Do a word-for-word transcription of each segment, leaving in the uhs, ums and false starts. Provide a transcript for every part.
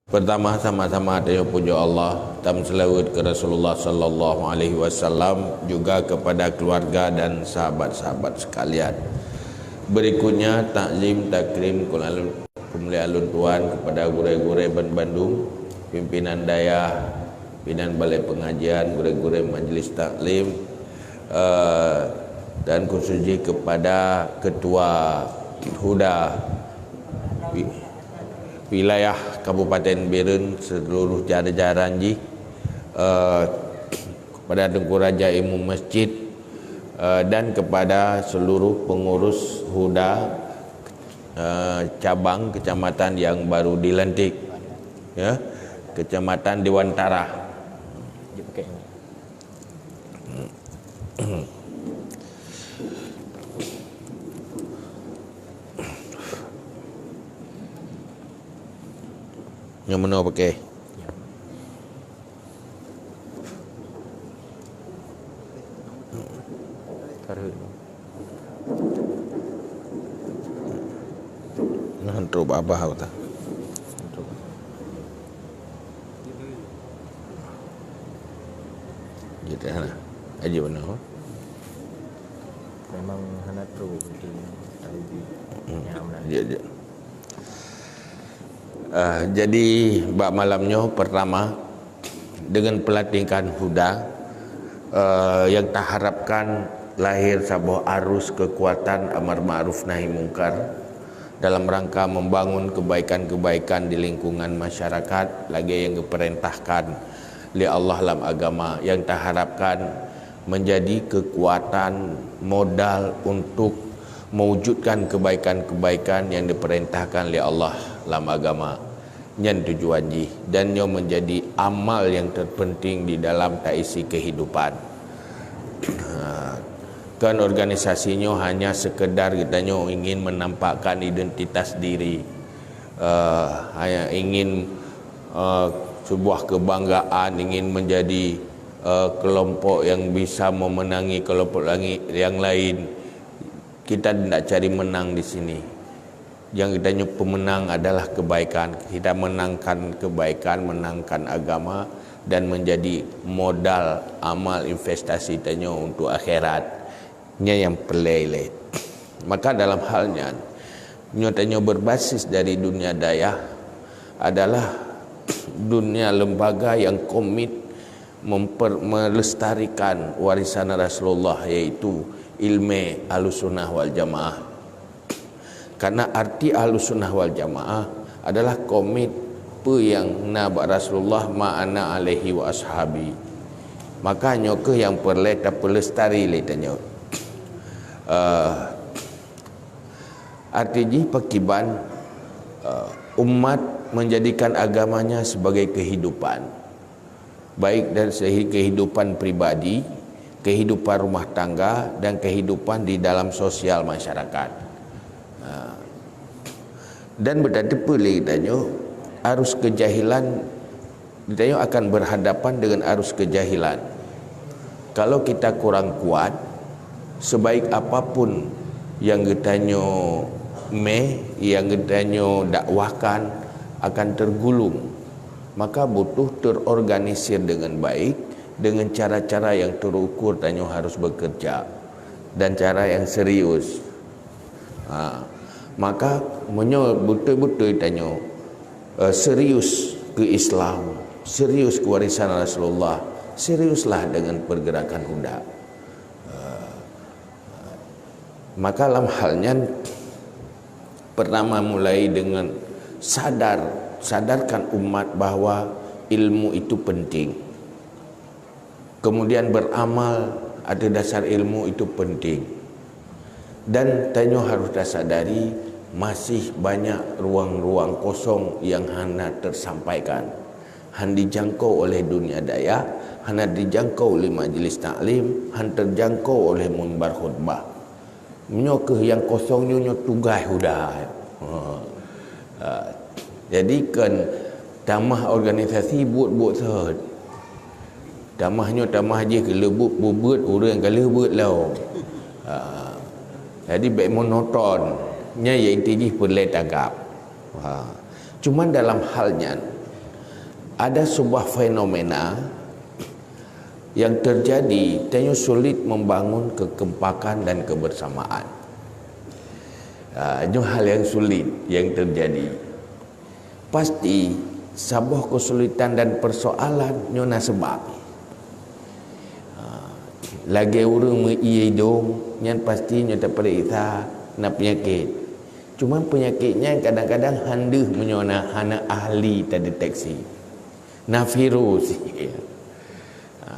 Pertama, sama-sama tanyoe pujoe Allah, tameuseulaweuet keu Rasulullah sallallahu alaihi wasallam, juga kepada keluarga dan sahabat-sahabat sekalian. Berikutnya, takzim takrim keumalum lé ulôn tuan kepada gurée-gurée ban bandum, pimpinan dayah, pimpinan balai pengajian, gurée-gurée majlis taklim, eh, dan khusus jih kepada ketua HUDA wi-, wilayah Kabupaten Bireuen, seluruh jajaran jih, eh, kepada Teungku Raja Imum Masjid, eh, dan kepada seluruh pengurus HUDA, eh, cabang kecamatan yang baru dilantik, ya, Kecamatan Dewan Tarah. Nyang meunoe pakai. Kareueng. Nah, trok babah awak tu. Jadi hana. Aja benar. Memang hana trok di tadi. Hmm. Ya, benar. Ya, ya. Ah, jadi bak malam nyoe, pertama, dengan pelantikan HUDA, eh, yang taharapkan lahir saboh arus kekuatan amar ma'ruf nahi mungkar dalam rangka membangun kebaikan-kebaikan di lingkungan masyarakat lagée yang geupeurintahkan lé Allah lam agama, yang taharapkan menjadi kekuatan modal untuk mewujudkan kebaikan-kebaikan yang diperintahkan lé Allah lam agama. Nyan tujuan jih, dan nyoe menjadi amal yang terpenting di dalam taisi kehidupan. Ha, kan organisasi nyoe hanya sekedar geutanyoe ingin menampakkan identitas diri, eh, hanya ingin, eh, sebuah kebanggaan, ingin menjadi, eh, kelompok yang bisa memenangi kelompok langit yang lain. Kita tidak cari menang di sini. Yang kita nyoe pemenang adalah kebaikan. Kita menangkan kebaikan, menangkan agama, dan menjadi modal amal investasi tanyoe untuk akhirat. Nyan nyang peureulée. Maka dalam hal nyan, nyoe tanyoe berbasis dari dunia dayah adalah dunia lembaga yang komit memper-, melestarikan warisan Rasulullah, yaitu ilmu Ahlussunnah wal Jamaah. Karena arti Ahlussunnah wal Jamaah adalah komit peue nyang na bak Rasulullah, ma ana alaihi wa ashabi. Maka nyoe keuh nyang peureulée tapeulestari lé tanyoe. Eh, arti jih pakiban, eh, umat menjadikan agamanya sebagai kehidupan, baik dari segi kehidupan pribadi, kehidupan rumah tangga, dan kehidupan di dalam sosial masyarakat. Ha. Dan beutateupeue lé tanyoe, arus kejahilan, tanyoe akan berhadapan dengan arus kejahilan. Kalau kita kurang kuat, sebaik apapun yang geutanyoe meh, yang geutanyoe dakwahkan, akan tergulung. Maka butuh terorganisir dengan baik, dengan cara-cara yang terukur tanyoe harus bekerja, dan cara yang serius. Ha, maka meunyoe beutôi-beutôi tanyoe, eh, serius keu Islam, serius keu warisan Rasulullah, seriuslah dengan pergerakan HUDA. Eh, maka lam hal nyan, pertama mulai dengan sadar, sadarkan umat bahwa ilmu itu penting. Kemudian beramal atas dasar ilmu itu penting. Dan tanyoe harus tasadari masih banyak ruang-ruang kosong yang hana tersampaikan, han dijangkau oleh dunia dayah, hana dijangkau oleh majlis taklim, han terjangkau oleh mimbar khutbah. Nyoe keuh nyang kosong nyoe, nyoe tugaih HUDA. Ha. Ha. Jadi kon tamah organisasi buet-buet seuhet. Tamah nyoe tamah jih keu leubeh beuet ureuëng ka lheueh beuet lom. Ha. Jadi bék monoton. Nyan ya inti jih peureulée tagap. Ha. Cuman dalam hal nyan, Ada sebuah fenomena yang terjadi, tanyoe sulit membangun kekompakan dan kebersamaan. Ah, nyoe hal yang sulit yang terjadi. Pasti saboh kesulitan dan persoalan nyoe na sebab. Ah, lagée ureuëng meuié idong, nyan pasti nyoe tapeuriksa na peunyakét. Cuma peunyakét nyan kadang-kadang han deuh meunyoe na hana ahli tadeteksi. Na virus. Ha.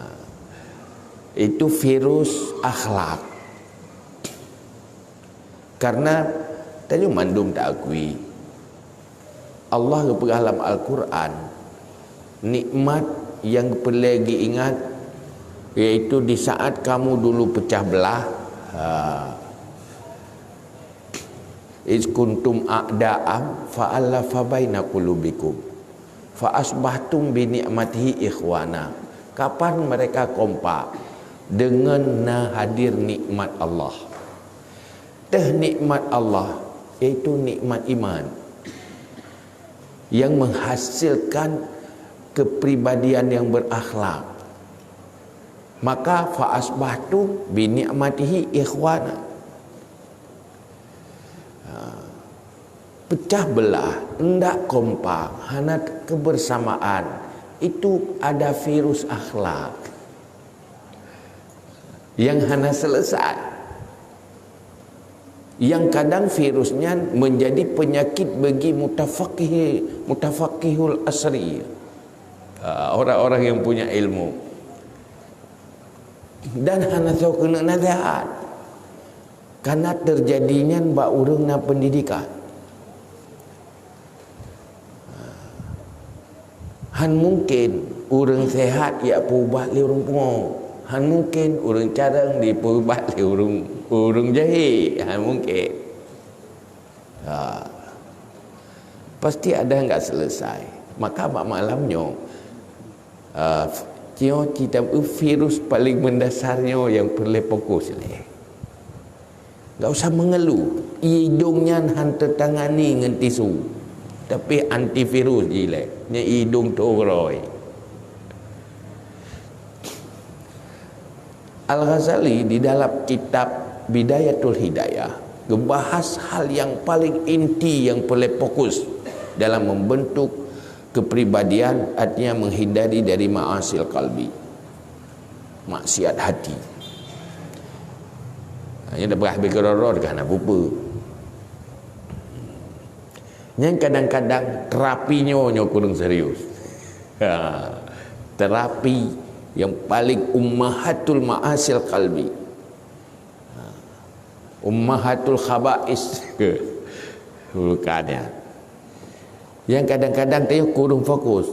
Itu virus akhlak. Karena tanyoe mandum taakui, Allah geupeugah lam Al-Quran, nikmat yang peureulée geuingat, yaitu di saat kamu dulu pecah belah, ha, "Iz kuntum a'da'an fa'allafa baina qulubikum fa asbahtum bi ni'matihi ikhwana." Kapan mereka kompak? Dengan na hadir nikmat Allah. Teuh nikmat Allah, yaitu nikmat iman yang menghasilkan kepribadian yang berakhlak. Maka fa asbahtum bi ni'matihi ikhwana. Ha. Pecah belah, ndak kompak, hana kebersamaan, itu ada virus akhlak yang hana selesai. Yang kadang virus nyan menjadi penyakit bagi mutafaqih, mutafaqihul asri. Ah, orang-orang yang punya ilmu. Dan hana soe keuneuk nasihat. Karena terjadi nyan bak ureuëng na pendidikan. Han mungkin ureuëng sehat jak peuubat lé ureuëng pungo. Han mungkin ureuëng carông dipeuubat lé ureuëng, ureuëng jahé. Han mungkin. Ha. Pasti ada enggak selesai. Maka bak malam nyoe, ha, nyoe kita virus paling mendasar nyoe yang perlu fokus lé. Enggak usah mengeluh. Idong nyan han teutangani ngon tisu. Tapi antivirus jih lé. Nyan idong teugroe. Al-Ghazali di dalam kitab Bidayatul Hidayah ngebahas hal yang paling inti yang perlu fokus dalam membentuk kepribadian, artinya menghindari dari ma'asil qalbi, maksiat hati. Hanya dah berah habis keudroe-droe, ka hana peue-peue. Nyan kadang-kadang terapi nyoe, nyoe kureueng serius. Ha, terapi yang paling ummahatul ma'asil qalbi. Ha, ummahatul khaba'is. Bukannya. Yang kadang-kadang teuh kureueng fokus.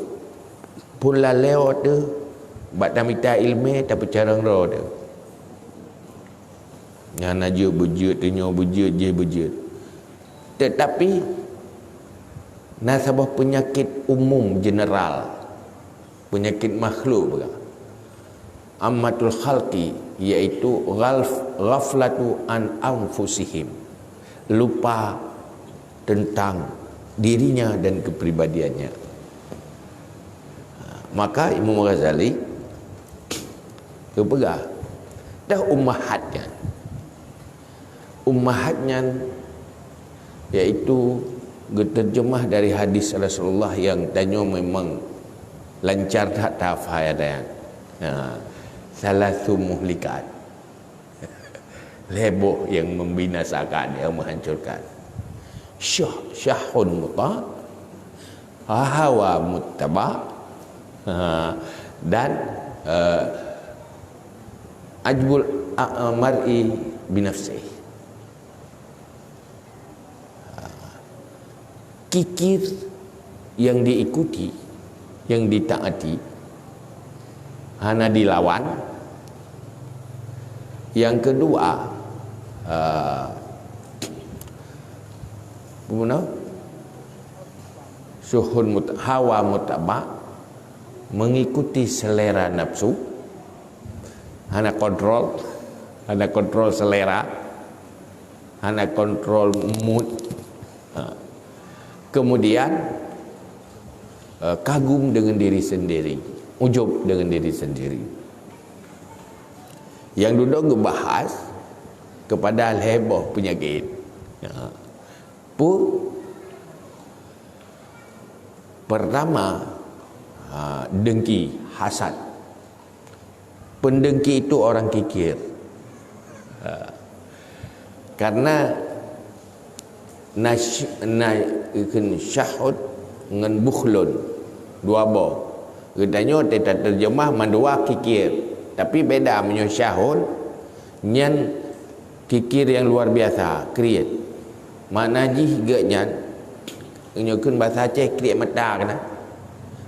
Pun laleo teuh, bak tamita iéleumé tapeucarông droe teuh. Nyan na jeuet beujeuet, teunyoe beujeuet, jih beujeuet. Tetapi na saboh peunyakét umum jeneral, peunyakét makhluk peugah. Ammatul khalqi, yaitu ghalf-, ghaflatu an anfusihim. Lupa tentang dirinya dan kepribadiannya. Maka Imam Ghazali geupeugah, dah ummahat nyan. Ummahat nyan yaitu geuterjemah dari hadis Rasulullah yang tanyoe memang lancar that tahafal nyan. Ha, salasu muhlikat. Lhée boh yang membinasakan, yang menghancurkan. Syah-, syahun muta, hawa muttaba, ha, dan, eh, ajbul a-, a-, mar'i binafsih. Kikir yang diikuti, yang ditaati, hana dilawan. Yang kedua, eh, apa nama? Syahun mut-, hawa muttaba, mengikuti selera nafsu, hana kontrol, hana kontrol selera, hana kontrol mood. Ha. Kemudian, eh, kagum dengan diri sendiri, ujub dengan diri sendiri. Nyang dudoe ngebahas kepada lhèe boh peunyakét. Ya. Pu-, pertama, ha, dengki, hasad. Pendengki itu orang kikir. Ha. Karena na sy-, na ikheun syahud ngon bukhlun, dua boh. Geutanyoe teuta terjemah mandua kikir. Tapi beda, meunyoe syahud, nyan kikir yang luar biasa, kriet. Makna jih geuh nyan, nyoe kheun basa Aceh, kriet mata keunan.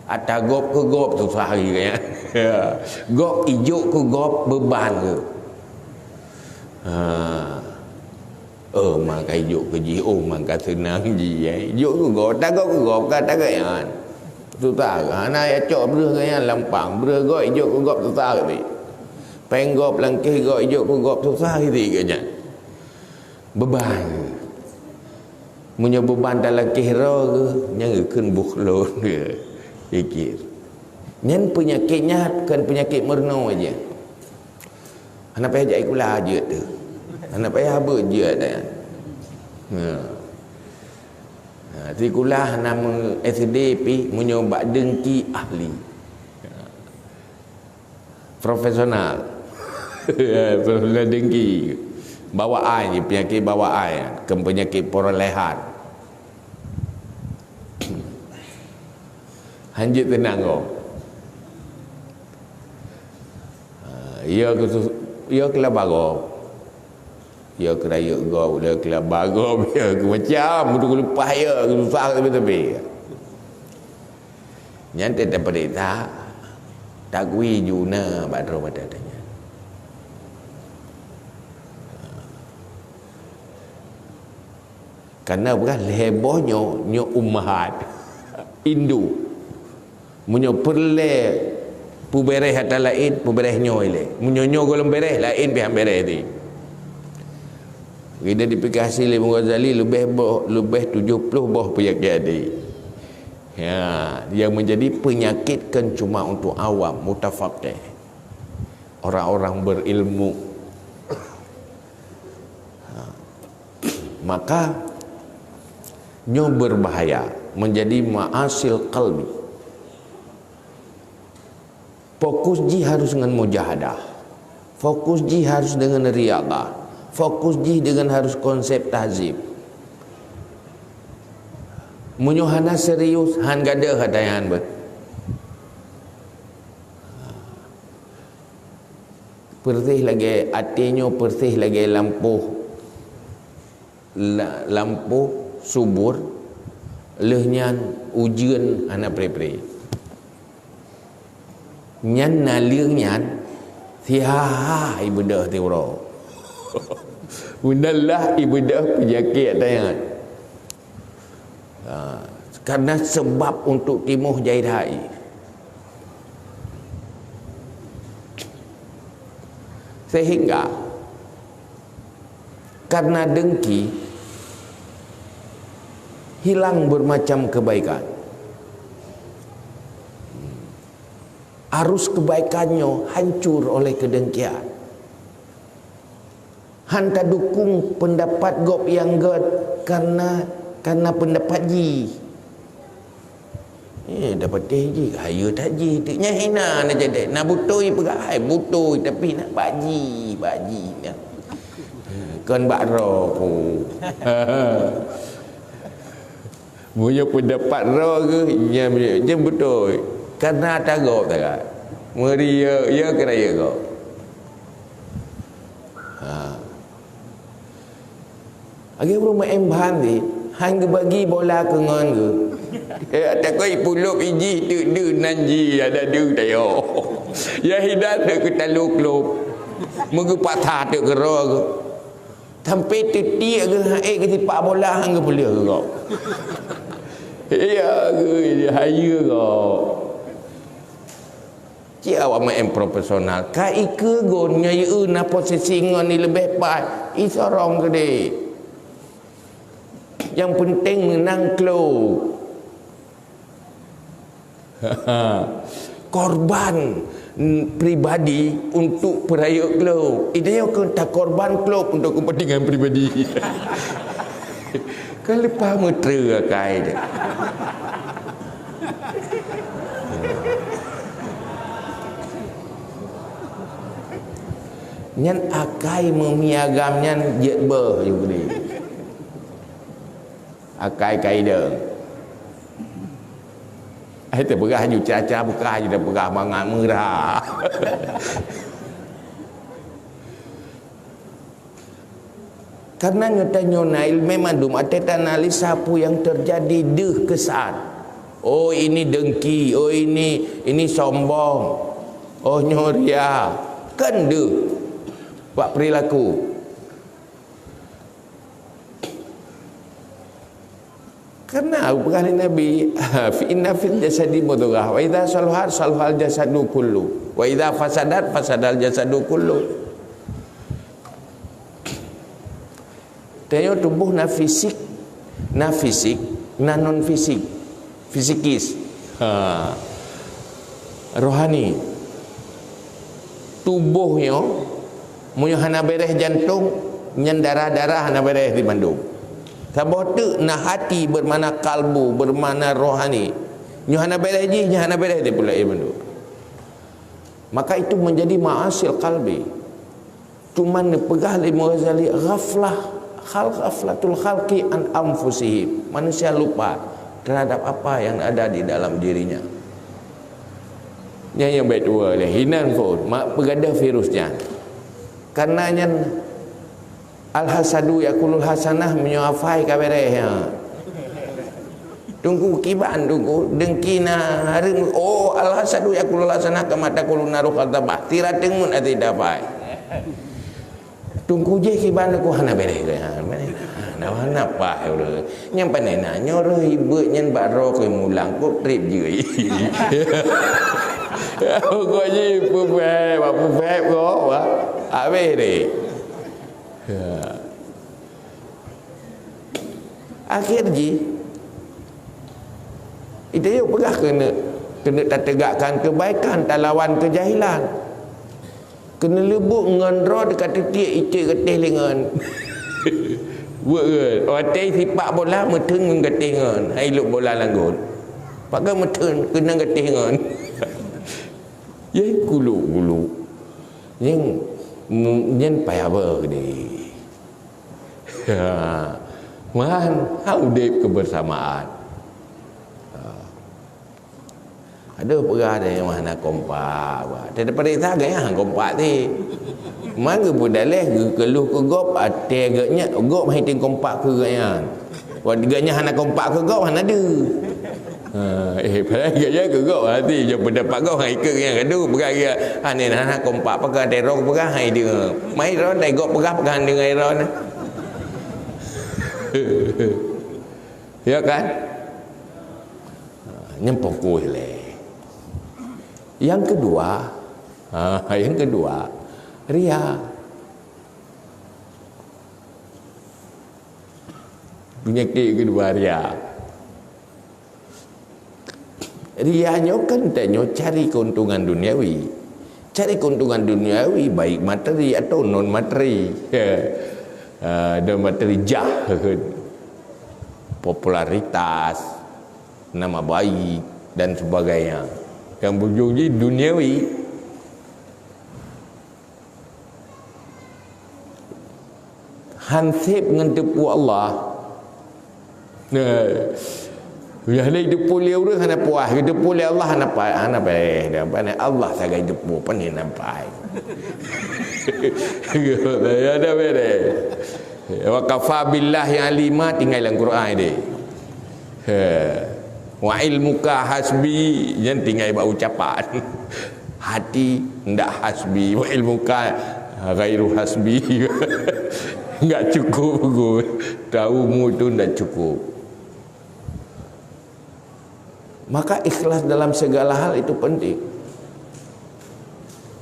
Ata gob keu gob susah lagi kan. Gob ijok keu gob beban keu. Ha. Oh, maka ijok keu jih, oh, maka seunang jih, eh. Ijok keu gob, ata gob keu gob, ka ata gob nyan. Susah, hana ya cok breuh keu nyan lampang, breuh gob ijok keu gob susah lagi. Péng gob langkeh gob ijok keu gob susah lagi keu nyan. Beban. Meunyoe beban talakeh droe geuh, nyan geukheun bukhlon geuh. Pikir. Nyan peunyakét nyan kon peunyakét meurunoe aja. Hana payah jak sikula jeuet tu. Hana payah beuet jeuet dah. Ha. Ha, sikula hana meu-, S D pih meunyoe bak dengki ahli. Profesional. Profesional dengki. Bawaan je, penyakit bawaan, bukan penyakit perolehan. Hanjeuet teunang gob. Ha, ya keu sus-, ya keu laba gob. Ya keu rayeuk gob, ya keu laba gob, ya keu macam, beutôi keu leupah ya, keu susah tapi-tapi. Nyan teuh tapeuriksa, takui ju na bak droe mata tanyan. Karena bukan lhèe boh nyoe, nyoe ummahat, indu. Meunyoe peureulèe peubeureh atra laén, peubeureh nyoe ilèe. Meunyoe nyoe gohlom beureh, laén pih han beureh di. Identifikasi lé Imam Ghazali leubeh boh, leubeh tujoh ploh boh penyakit até. Ya, yang menjadi penyakit kan cuma untuk awam, mutafaqih. Orang-orang berilmu. Ha. Maka, nyoe berbahaya, menjadi ma'asil qalbi. Fokus jih harus dengan mujahadah. Fokus jih harus dengan riyadah. Fokus jih dengan harus konsep tahzib. Meunyoe hana serius, han gadoh atra nyan beuh. Peureuseh lagèe, até nyoe peureuseh lagèe lampôh, la-, lampôh subur, lheueh nyan ujeuen hana pre-pre. Nyan naleueng nyan siha-ha ibeudôh tiuroe. Meunan lah ibeudôh peunyakét atra nyan. Ha, karena sebab untuk timoh jai that. Sehingga karena dengki hilang bermacam kebaikan. Arus kebaikan nyoe hancur oleh kedengkian. Han tadukung pendapat gob nyang göt karena, karena pendapat jih. Eh, dapat teh jih, hayeue that jih. Teuk nyan hina na jadi. Na beutôi peugah, hai beutôi, tapi na bak jih, bak jih nyan. Kon bak droe ku. Meunyoe pendapat droe geuh, nyan, nyan beutôi. Karena atra gob that. Meuri ya, ya keu rayeuk gob. Ha. Lagèe ureueng meu'en ban di, han geubagi bola keu ngon geuh. Eh, takot ipulop ijih teuk deuh nan jih, ada deuh tayo. Ya hidan teuk keu talo klop. Meugeupatah teuk keudroe geuh. Sampai teutiek geuh ha'ék geusipak bola han geupeuleueh geuh gob. Ya geuh, hayeue gob. Cit awak meu'en profesional, ka ikeue gon nyoe na posisi ngon ni leubeh pat, isorong keudeh. Nyang penting meunang klop. Korban pribadi untuk peurayeuk klub. Idéh nyoe keu takorban klub untuk kepentingan pribadi. Ka leupah meuteue akai jih. Nyan akai meumi agam nyan jeuet beuh, Yubri. Akai kaidong. Eh, teupeugah ju caca beukah ju teupeugah mangat meurah. Karena nyoe tanyoe na ileumé mandum, até ta analisa peue nyang teujadi deuh keusaat. Oh, ini dengki, oh, ini, ini sombong. Oh, nyoe ria. Kan deuh bak perilaku. Karena peugah lé Nabi, "Fa inna fil jasadi mudghah, wa idza saluhat saluhal jasadu kullu, wa idza fasadat fasadal jasadu kullu." Tanyoe tuboh na fisik, na fisik, na non fisik. Fisikis. Ha. Rohani. Tuboh nyoe, meunyoe hana béreh jantong, nyan darah-darah hana béreh di mandum. Saboh teuk na hati bermakna kalbu, bermakna rohani. Nyoe hana béreh jih, nyan hana béreh di pula mandum. Maka itu menjadi ma'asil kalbi. Cuman neupeugah lé Imam Ghazali, ghaflah, khal-, ghaflatul khalqi an anfusihim. Manusia lupa terhadap apa yang ada di dalam dirinya. Nyan nyang bèk tuwoe lé, hinan phôn, mak peugadôh virus nyan. Karena nyan, al-hasadu yakulul hasanah, meunyoe hafai ka béreh, ya. Teungku kiban, Teungku, dengki na hareuem, oh, al-hasadu yakulul hasanah kama takulun naru khatabah. Tira teungeut ati dapai. Teungku jih kiban, Teungku, hana béreh ke? Ha, béreh. Hana, hana paih ureueng. Nyang pandai na, nyoe ureueng hibuet nyan bak droe keu mulang, kok trép jeuet. Pokok jih peuphèk, bak peuphèk kok, wah. Habéh deh. Ya. Akhé jih, ita yue peugah keuneuk, keuneuk tateugakkan keubaikan, talawan keujahilan. Keuneuk leubuk ngon droe teuka teutiek icek geutéh lingon. Buet geuh, watèe sipak bola meutheun ngon geutéh ngon, hai lok bola langgot. Pakon meutheun, keunong geutéh ngon. Yeh kuluk-kuluk. Nyang, nyan payah beuh deh. Ha. Man, ha udép kebersamaan. Ha. Aduh, peugah deh, mah na kompak, bah. Teupeuriksa gaya kompak ti. Man geupeudaleh, geukeuluh keu gob, até geuh nyan, gob hai teueng kompak keu geuh nyan. Wah, geuh nyan hana kompak keu gob, hana deuh. Ha, eh, padahai geuh nyan keu gob, hati, jeuet peundapat gob, hai keu nyan, aduh, peugah geuh, hana, hana kompak, peugah terong, peugah hai deuh. Mai ron, dai gob peugah, peugah hai deuh ron. Ya kan? Ha, nyan fokus lé. Yang kedua, ha, yang kedua, ria. Penyakit kedua, ria. Ria nyoe kan tanyoe cari keuntungan duniawi. Cari keuntungan duniawi, baik materi atau non materi. Ha, non materi jah, popularitas, nama baik, dan sebagainya. Yang berujung jih duniawi. Han sép ngon teupeu Allah. Nah, nyang lé teupeu lé ureueng hana puas, teupeu lé Allah hana pa-, hana paih. Dan pandai Allah sagai teupeu, pandai nampai. Ya dah beres. Wa kafa billahi alima tinggai lam Quran deh. He. Wa ilmuka hasbi, nyan tinggai bak ucapan. Hati ndak hasbi, wa ilmuka ghairu hasbi. Ndak cukup, tahumu tu ndak cukup. Maka ikhlas dalam segala hal itu penting.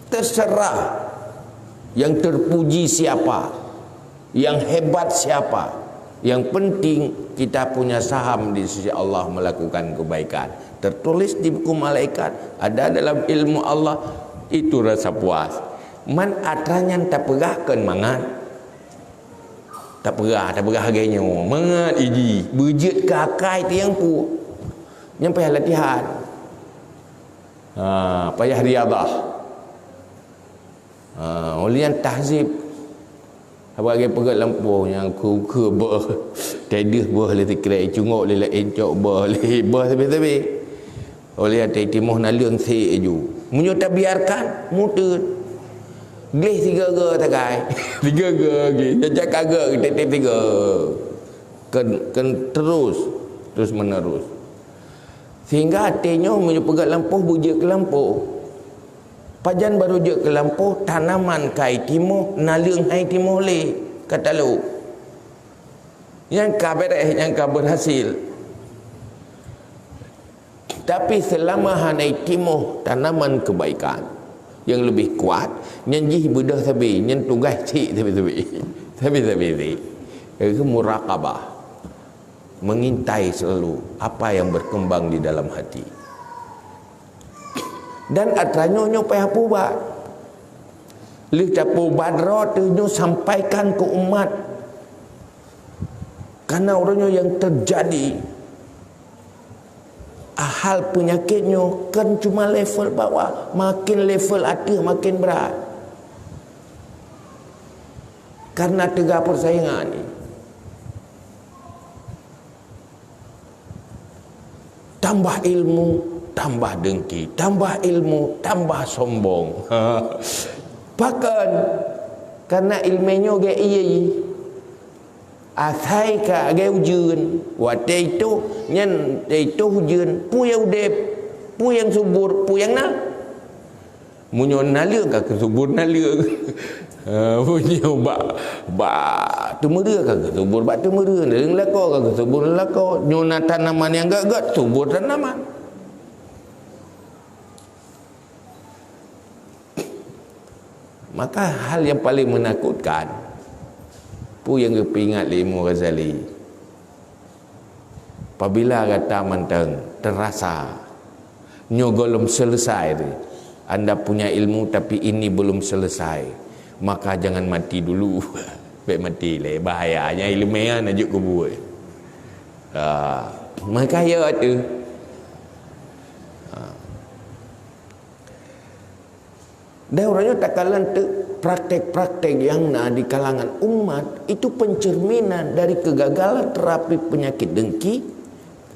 Terserah yang terpuji siapa, yang hebat siapa. Yang penting kita punya saham di sisi Allah melakukan kebaikan. Tertulis di buku malaikat, ada dalam ilmu Allah, itu rasa puas. Man atra nyan tapeugah kon mangat. Tapeugah, tapeugah lagèe nyoe, mangat iji, beujeuet keu akai tiang pu. Nyan payah latihan. Ha, payah riadah. Ha, ulian tahzib. Haba lagèe peugöt lampôh nyang keu-keu beuh. Teuh deuh beuh lé sikrek, cungok lé laén cok beuh lé beuh sabe-sabe. Ulian teuh timoh naleueng sek aju. Meunyoe tabiarkan, muteut. Gleh tiga-tiga tagai. Tiga-tiga lagi. Jajak kagak tiep-tiep tiga. Kan, kan terus, terus menerus. Sehingga até nyoe meunyoe peugöt lampôh, beujeuet keu lampôh. Pajan barô jeuet keu lampôh, tanaman ka itimoh, naleueng han itimoh lé, ka talô. Nyang ka beureh, nyang ka berhasil. Tapi selama hana itimoh tanaman kebaikan yang lebih kuat, nyan jih beudôh sabe, nyan tugaih cit sabe-sabe. Sabe-sabe cit. Itu muraqabah. Mengintai selalu apa yang berkembang di dalam hati. Dan atra nyoe nyoe payah peubat. Lheueh tapeubat droe teuh nyoe sampaikan keu umat. Karena uroe nyoe yang terjadi, hal penyakit nyoe kan cuma level bawah, makin level ateueh makin berat. Karena teuga persaingan ni. Tambah ilmu, tambah dengki. Tambah ilmu, tambah sombong. Pakon? Karena ilmu nyoe geu ie. Asai ka geu ujeuen. Watèe itu, nyan itu ujeuen. Peue nyang udép, peue nyang subur, peue nyang na. Meunyoe naleueng ka keusubur naleueng. Ha, meunyoe bak, bak teumeureuh ka keusubur bak teumeureuh, naleueng lakoe ka keusubur lakoe. Nyoe na tanaman nyang gèt-gèt, subur tanaman. Maka hal yang paling menakutkan, peue nyang geupeuingat lé Imam Ghazali, apabila gata mantong terasa nyoe gohlom selesai, anda punya ilmu tapi ini belum selesai, maka jangan mati dulu. Bèk mati lé, bahaya. Nyang ileumèe nyan jeuet keu buet. Ha, maka ya tu. Ha. Dan uroe nyoe takalon teuk praktek-praktek nyang na di kalangan umat itu pencerminan dari kegagalan terapi penyakit dengki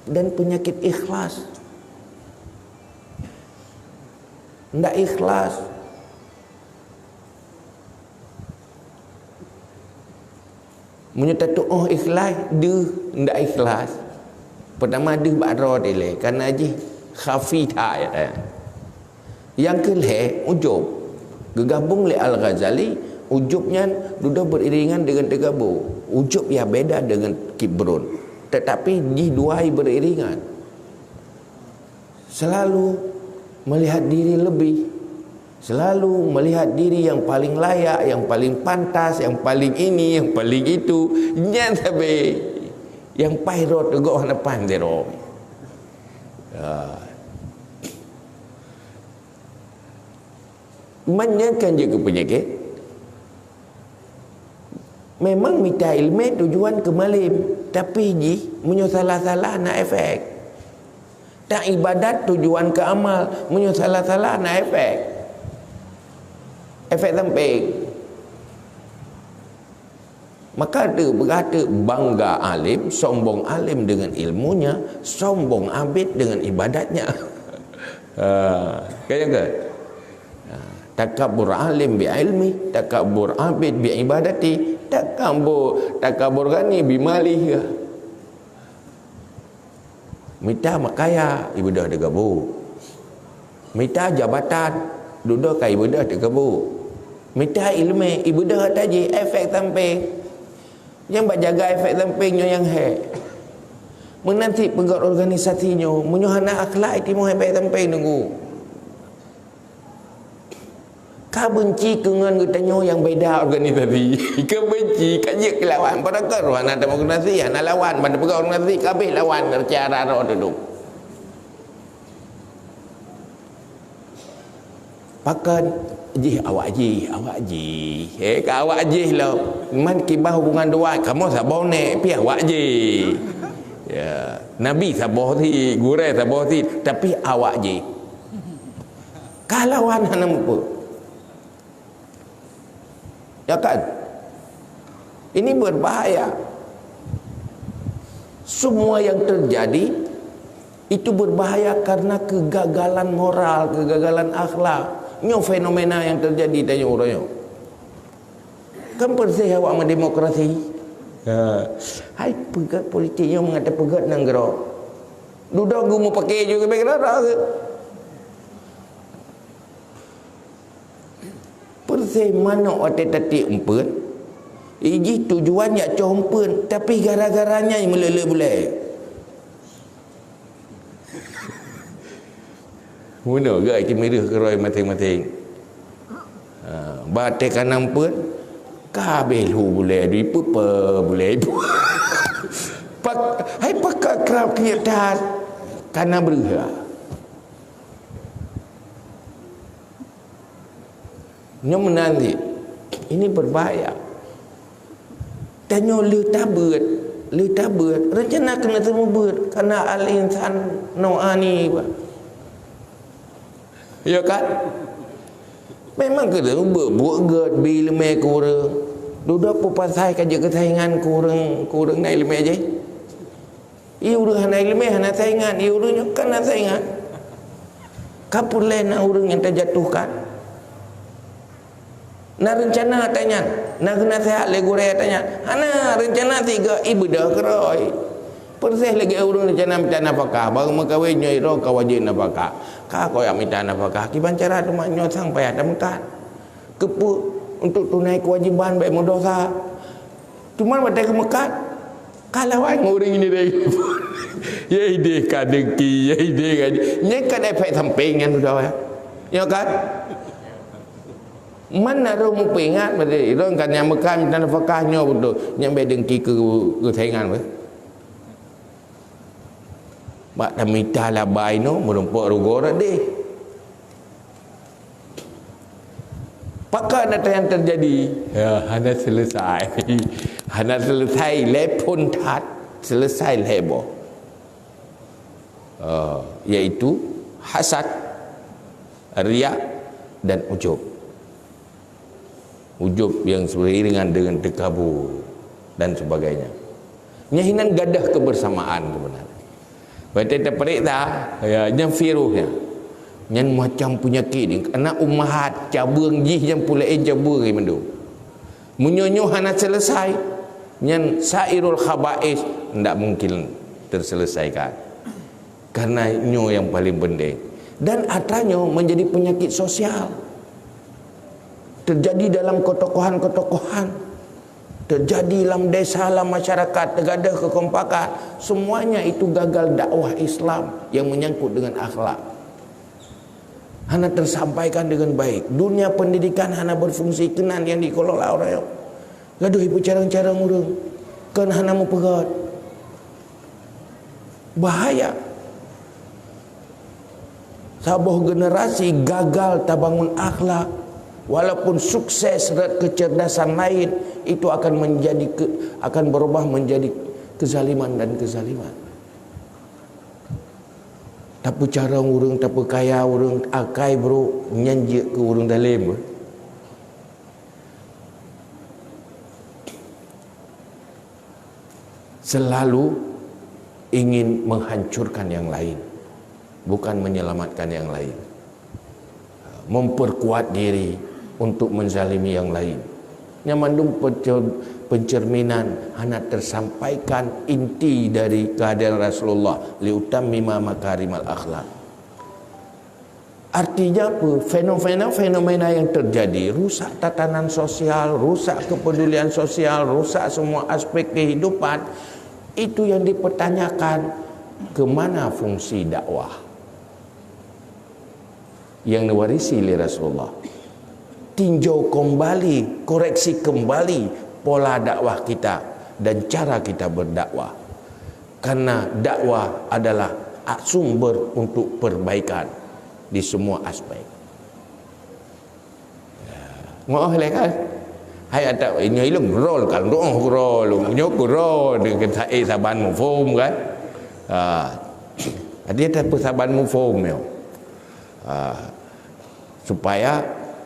dan penyakit ikhlas. Ndak ikhlas. Meunyoe tatu'oh ikhlas, deuh ndak ikhlas. Peutama deuh bak droe dilèe, karena jih khafi that, ya. Nyang keu lhèe, ujub. Geugabong lé Al-Ghazali, ujub nyan dudoe beriringan dengan teukabô. Ujub ya beda dengan kibrun. Tetapi jih dua beriringan. Selalu melihat diri lebih. Selalu melihat diri yang paling layak, yang paling pantas, yang paling ini, yang paling itu. Nyan sabe nyang paih droe teugok hana paih droe. Ya. Man nyan kan jeuet keu peunyakét. Memang mita ileumèe tujuan keu malém, tapi jih meunyoe salah-salah na efek. Tak ibadat tujuan keu amal, meunyoe salah-salah na efek. Efek samping. Maka teupeugah teuk bangga alim, sombong alim dengan ilmunya, sombong abid dengan ibadatnya. Ha, kan nyang keu? Ha, takabur alim bi ilmi, takabur abid bi ibadati, takabur, takabur ghani bi malih. Mita meukaya, ibeudôh teukabô. Mita jabatan, dudoe ka ibeudôh teukabô. Mita ileumèe, ibeudôh ata jih efek samping. Nyang bak jaga efek samping nyoe nyang hék. Meunan cit peugöt organisasi nyoe, meunyoe hana akhlak, itimoh efek samping teungku. Ka benci keu ngon geutanyoe nyang beda organisasi. Ka benci, ka jeuet keu lawan. Padahai hana demokrasi, hana lawan. Ban peugah organisasi, ka abéh lawan cara droe teuh. Pakon jih awak jih, awak jih. Eh, ka awak jih lom. Man kiban hubungan dua, kamoe saboh nèk, pih awak jih. Ya, nabi saboh sit, gurèe saboh sit, tapi awak jih. Ka lawan hana muphom. Ya kan? Ini berbahaya. Semua yang terjadi itu berbahaya karena kegagalan moral, kegagalan akhlak. Nyoe fenomena yang terjadi tanyoe uroe nyoe. Kan persis awak meudemokrasi. Ya. Hai peugöt politik nyoe meungat peugöt nanggroe. Dudoe geumeupaké juga background. Persis manok watèe tatiek umpeuet, jih tujuan jak cok umpeuet, tapi gara-gara nyan meuleuleuk bulèe. Meunoe geuh ceumireuh keurôi maséng-maséng. Ha, watèe ka na umpeuet, ka habéh lheuh bulèe, dipeupe bulèe. Pak, hai pakon krab kiek that, ka na breuh. Nyoe meunan cit. Ini berbahaya. Tanyoe le tabeuet, le tabeuet. Reuncana keuneuk seumeubeuet, karena al-insan nau'ani, bah. Ya kan? Memang keuneuk seumeubeuet, buet gèt, bi ileumèe keu ureueng. Dudoe peue pasai ka jeuet keu saingan keu ureueng, keu ureueng na ileumèe jih? Ie ureueng hana ileumèe, hana saingan, ie ureueng nyoe kan na saingan. Ka peureulèe na ureueng nyang tajatuhkan. Na reuncana ata nyan, na geunaseuhat lé gurèe ata nyan. Hana reuncana tiga, ié beudôh keurôi. Persis lagèe ureueng reuncana mita nafakah, baru meukawen nyoe droe ka wajéb nafakah. Ka kujak mita nafakah, kiban cara teuma nyoe sang payah tameukat. Keupeue? Untuk tunai keuwajéban bèk meudosa. Teuma watèe geumeukat, ka lawan ngon ureueng ini deh. Ya ideh ka dengki, ya ideh ka. Nyan kan efek samping nyan sudah, ya. Ya kan? Mana roh mupingat, berarti roh kan nyang meukat mita nafakah nyoe beutôi. Nyan bèk dengki keu, keu saingan, weh. Bak tamita labai nyoe, meurumpok rugoe rot deh. Pakon ata nyang teujadi? Ya, hana selesai. Hana selesai lhèe phon that, selesai lhèe boh. Eh, yaitu hasad, riya, dan ujub. Ujub yang seiringan dengan takabur dan sebagainya. Nyan hinan gadoh kebersamaan sebenarnya. Watèe tapareksa, ya, nyan virus nyan. Nyan macam penyakit ni. Karena ummahat, cabeueng jih nyan peureulèe cabeueng mandum. Meunyoe nyoe hana selesai, nyan sairul khaba'is ndak mungkin terselesaikan. Karena nyoe yang paling penting. Dan atra nyoe menjadi penyakit sosial. Terjadi dalam ketokohan-ketokohan. Terjadi lam desa, lam masyarakat, teugadoh keukompakan. Semuanya itu gagal dakwah Islam yang menyangkut dengan akhlak. Hana tersampaikan dengan baik. Dunia pendidikan hana berfungsi keunan yang dikelola orang. Gadoh ipeucarông-carông ureueng. Kön hana meupeugöt. Bahaya. Saboh generasi gagal tabangun akhlak, walaupun sukses rot kecerdasan lain, itu akan menjadi ke-, akan berubah menjadi kezaliman dan kezaliman. Tapeucarông ureueng, tapeukaya ureueng, akai brôk, nyan jeuet keu ureueng dalem. Selalu ingin menghancurkan yang lain, bukan menyelamatkan yang lain. Memperkuat diri untuk menzalimi yang lain. Nyan mandum pencer-, pencerminan hana tersampaikan inti dari kehadiran Rasulullah, "Liutammima makarimal akhlak." Artinya apa? Fenomena-fenomena yang terjadi, rusak tatanan sosial, rusak kepedulian sosial, rusak semua aspek kehidupan, itu yang dipertanyakan, ke mana fungsi dakwah yang diwarisi oleh Rasulullah? Tinjau kembali, koreksi kembali pola dakwah kita dan cara kita berdakwah. Karena dakwah adalah sumber untuk perbaikan di semua aspek. Ngoh lé kan? Hai adak inyoe ilong rol kan, roh rol, nyoe ku rol deungon sa-, eh, saban mufhum kan? Ha. Jadi ada saban mufhum nyoe. Ha. Supaya,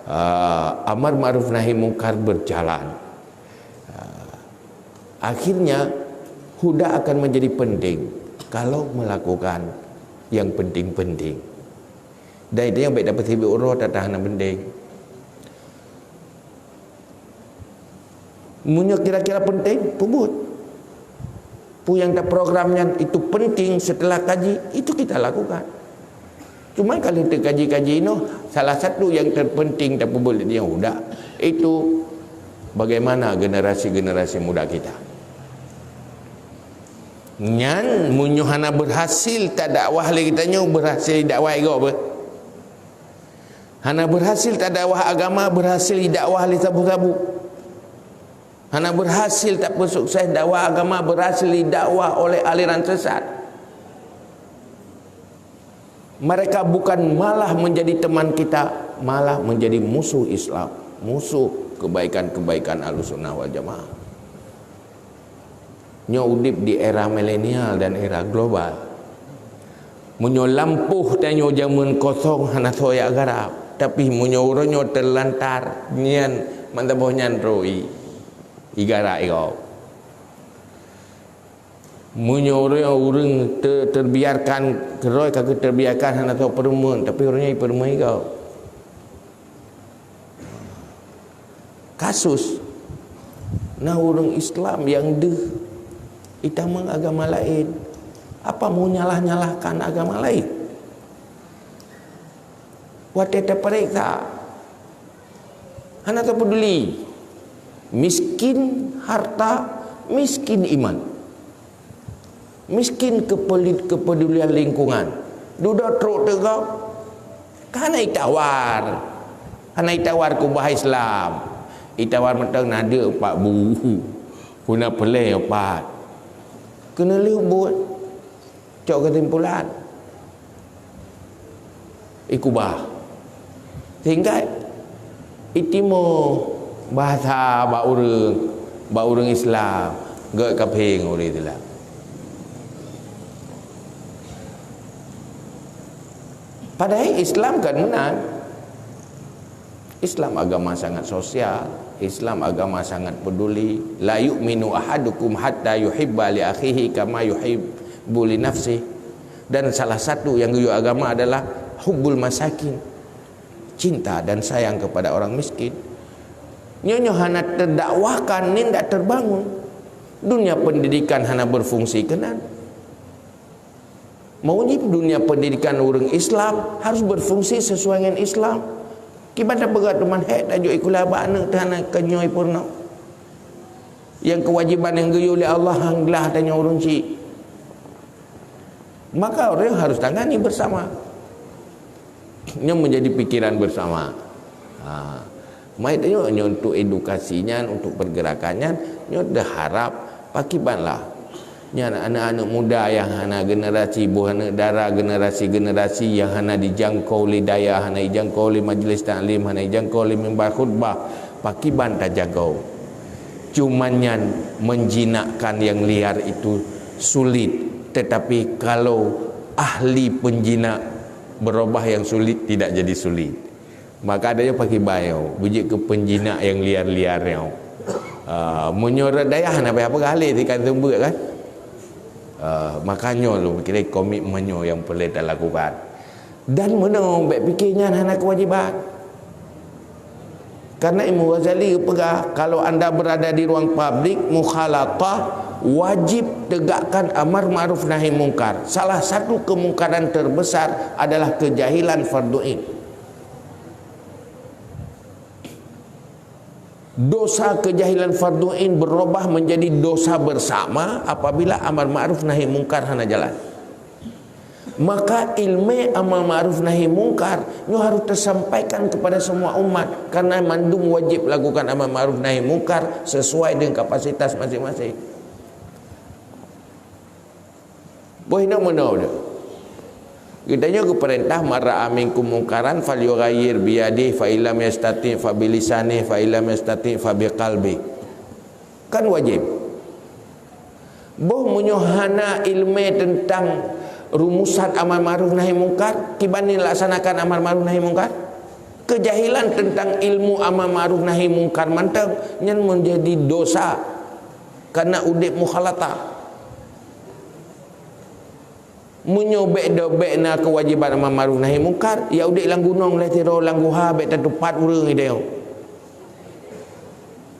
ha, amar ma'ruf nahi mungkar berjalan. Ha. Akhirnya, huda akan menjadi penting kalau melakukan yang penting-penting. Dan itu yang baik dapat sibuk uroh tak tahan penting. Meunyoe kira-kira penting, peubuet. Peue nyang taprogram nyan itu penting setelah kaji, itu kita lakukan. Cuma kalau teukaji-kaji inoe, salah satu yang terpenting tapeubuet lé nyang muda, itu bagaimana generasi-generasi muda kita. Nyan meunyoe hana berhasil tadakwah lé geutanyoe, berhasil dakwah igob beuh. Hana berhasil tadakwah agama, berhasil dakwah lé sabu-sabu. Hana berhasil tapeusukses dakwah agama, berhasil dakwah oleh aliran sesat. Mereka bukan malah menjadi teman kita, malah menjadi musuh Islam, musuh kebaikan-kebaikan Ahlussunnah wal Jamaah. Nyoe udeb di era milenial dan era global. Meunyoe lampôh tanyoe jameun kosong hana soe jak garap, tapi meunyoe uroe nyoe teulantar, nyan mantong boh nyan roi, igarap igob. Meunyoe ureuëng, ureuëng te-, terbiarkan, keurôi ka terbiarkan hana soe peureumeun, tapi ureuëng nyan ipeureumeun igob. Kasus, na ureuëng Islam nyang deuh itamong agama laén. Apa meunyalah-nyalahkan agama laén? Watée tapareksa, hana tapeduli. Miskin harta, miskin iman. Miskin kepeli-, kepedulian lingkungan. Dudoe trok teuk gob. Ka hana itawar. Hana itawar kubah Islam. Itawar mantong na deuk empat bu. Puna pelée empat. Keuneulheueh buet. Cok keusimpulan. Ikubah. Sehingga itimoe bahasa bak ureuëng, bak ureuëng Islam, gét kafé ngon ureuëng Islam. Padahai Islam kan meunan. Islam agama sangat sosial, Islam agama sangat peduli. "La yu'minu ahadukum hatta yuhibba li akhihi kama yuhibbu li nafsih." Dan salah satu nyang geuyue agama adalah hubbul masakin, cinta dan sayang kepada orang miskin. Nyoe, nyoe hana teudakwahkan, nyan dak terbangun. Dunia pendidikan hana berfungsi keunan. Mewajib dunia pendidikan ureuëng Islam harus berfungsi sesuai dengan Islam. Kiban tapeugah teuma hék tajok sikula bak aneuëk teuh hana keunyoe peurunoe. Nyang kewajiban nyang geuyue lé Allah han glah tanyoe ureuëng chik. Maka ureuëng harus tangani bersama. Nyoe menjadi pikiran bersama. Ha. Mai tanyoe nyoe untuk edukasi nyan, untuk pergerakan nyan, nyoe teuharap pakibanlah. Nyan aneuëk-aneuëk muda nyang hana generasi, boh aneuëk dara generasi-generasi nyang hana dijangkau lé dayah, hana dijangkau lé majlis taklim, hana dijangkau lé mimbar khutbah, pakiban tajagoe. Cuman nyan menjinakkan yang liar itu sulit, tetapi kalau ahli penjinak berubah yang sulit tidak jadi sulit. Maka ada yang pakai bayo, bujik ke penjinak yang liar-liar nyoe. Ah, meunyoe dayah na payah peugah lé ikan seumbeuet kan? Ah, makanya lu kira komitmen nyoe yang perlu dilakukan. Dan meunoe bék pikir nyan hana kewajiban. Karena Imam Ghazali peugah, kalau anda berada di ruang publik, mukhalatah, wajib tegakkan amar ma'ruf nahi mungkar. Salah satu kemungkaran terbesar adalah kejahilan fardu ain. Dosa kejahilan fardu ain berubah menjadi dosa bersama apabila amar ma'ruf nahi mungkar hana jalan. Maka ilmu amar ma'ruf nahi mungkar nyoe harus tersampaikan kepada semua umat, karena mandum wajib lakukan amar ma'ruf nahi mungkar sesuai dengan kapasitas masing-masing. Boh inoe meunoe deh. Geutanyoe geupeurintah, "Man ra'a minkum munkaran falyughayyir biyadihi, fa illam yastati' fa bilisanihi, fa illam yastati' fa biqalbih." Kan wajéb. Boh meunyoe hana iéleumé teuntang rumusan amar ma'ruf nahi mungkar, kiban neulaksanakan amar ma'ruf nahi mungkar? Keujahilan teuntang ilmu amar ma'ruf nahi mungkar mantong, nyan meunjadi dosa, kareuna udeb mukhalatah. Meunyoe bèk do bèk na keuwajéban amar ma'ruf nahi mungkar, ya udeb lam gunong lé sidroe, lam guha bèk tatupat ureuëng idéh.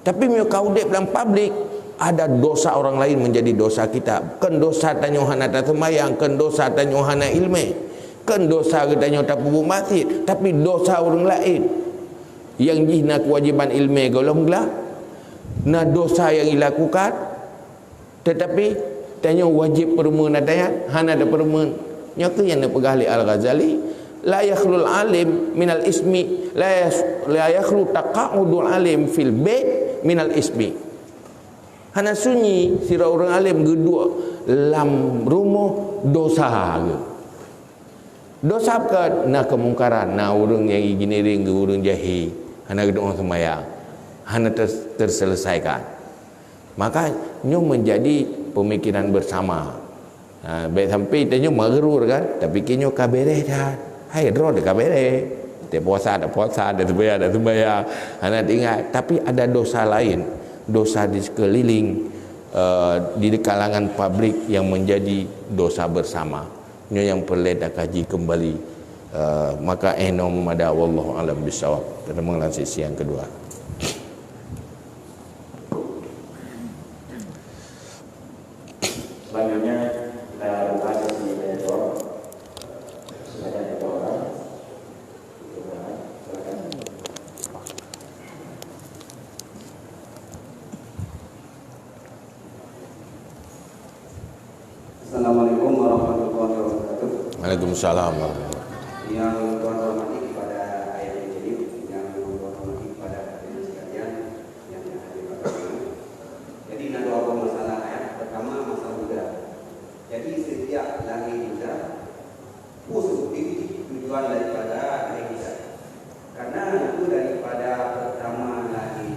Tapi meunyoe ka udeb lam publik, ada dosa orang lain menjadi dosa kita. Kon dosa tanyoe hana taseumayang, kon dosa tanyoe hana iéleumé, kon dosa geutanyoe tapeubuet maksiat, tapi dosa ureuëng laén. Nyang jih na keuwajéban iéleumé gohlom glah, na dosa nyang ilakukan, teutapi tanyoe wajéb peureumeun ata nyan, hana tapeureumeun. Nyoe kheueh nyang neupeugah lé Al-Ghazali, "La yakhlul alim minal ismi, la yas-, la yakhlu taqa'udul alim fil bait minal ismi." Hana sunyi sidroe ureuëng além geuduek lam rumoh dosa geuh. Dosa peue? Na keumungkaran, na ureuëng nyang iginiring geuh ureuëng jahé, hana geuduek seumayang, hana ter-, terselesaikan. Maka nyoe menjadi pemikiran bersama. Ha, bèk sampai tanyoe maghrur kan, tapi keu nyoe ka beres that. Hai, droe ka beres. Tak puasa, tak puasa, tak sembahyang, tak sembahyang. Hana teuingat, tapi ada dosa lain, dosa di sekeliling, eh, di kalangan publik yang menjadi dosa bersama. Nyoe nyang peureulée takaji kembali. Eh, maka eh nyoe meumada, wallahu a'lam bishawab. Teurimong lam sesi yang kedua. Selanjutnya, kita buka sesi tanya jawab. Silakan, ada orang. Silakan. Assalamualaikum warahmatullahi wabarakatuh. Waalaikumsalam warahmatullahi wabarakatuh. Yang Tuhan hormati kepada Ayah Injilid, yang Tuhan hormati kepada hadirin sekalian yang hadir pada malam. Jadi, na dua boh masalah, ya. Pertama, masalah Huda. Jadi, sejak lahir Huda, khusus tujuan daripada lahir Huda. Karena itu daripada pertama lahir,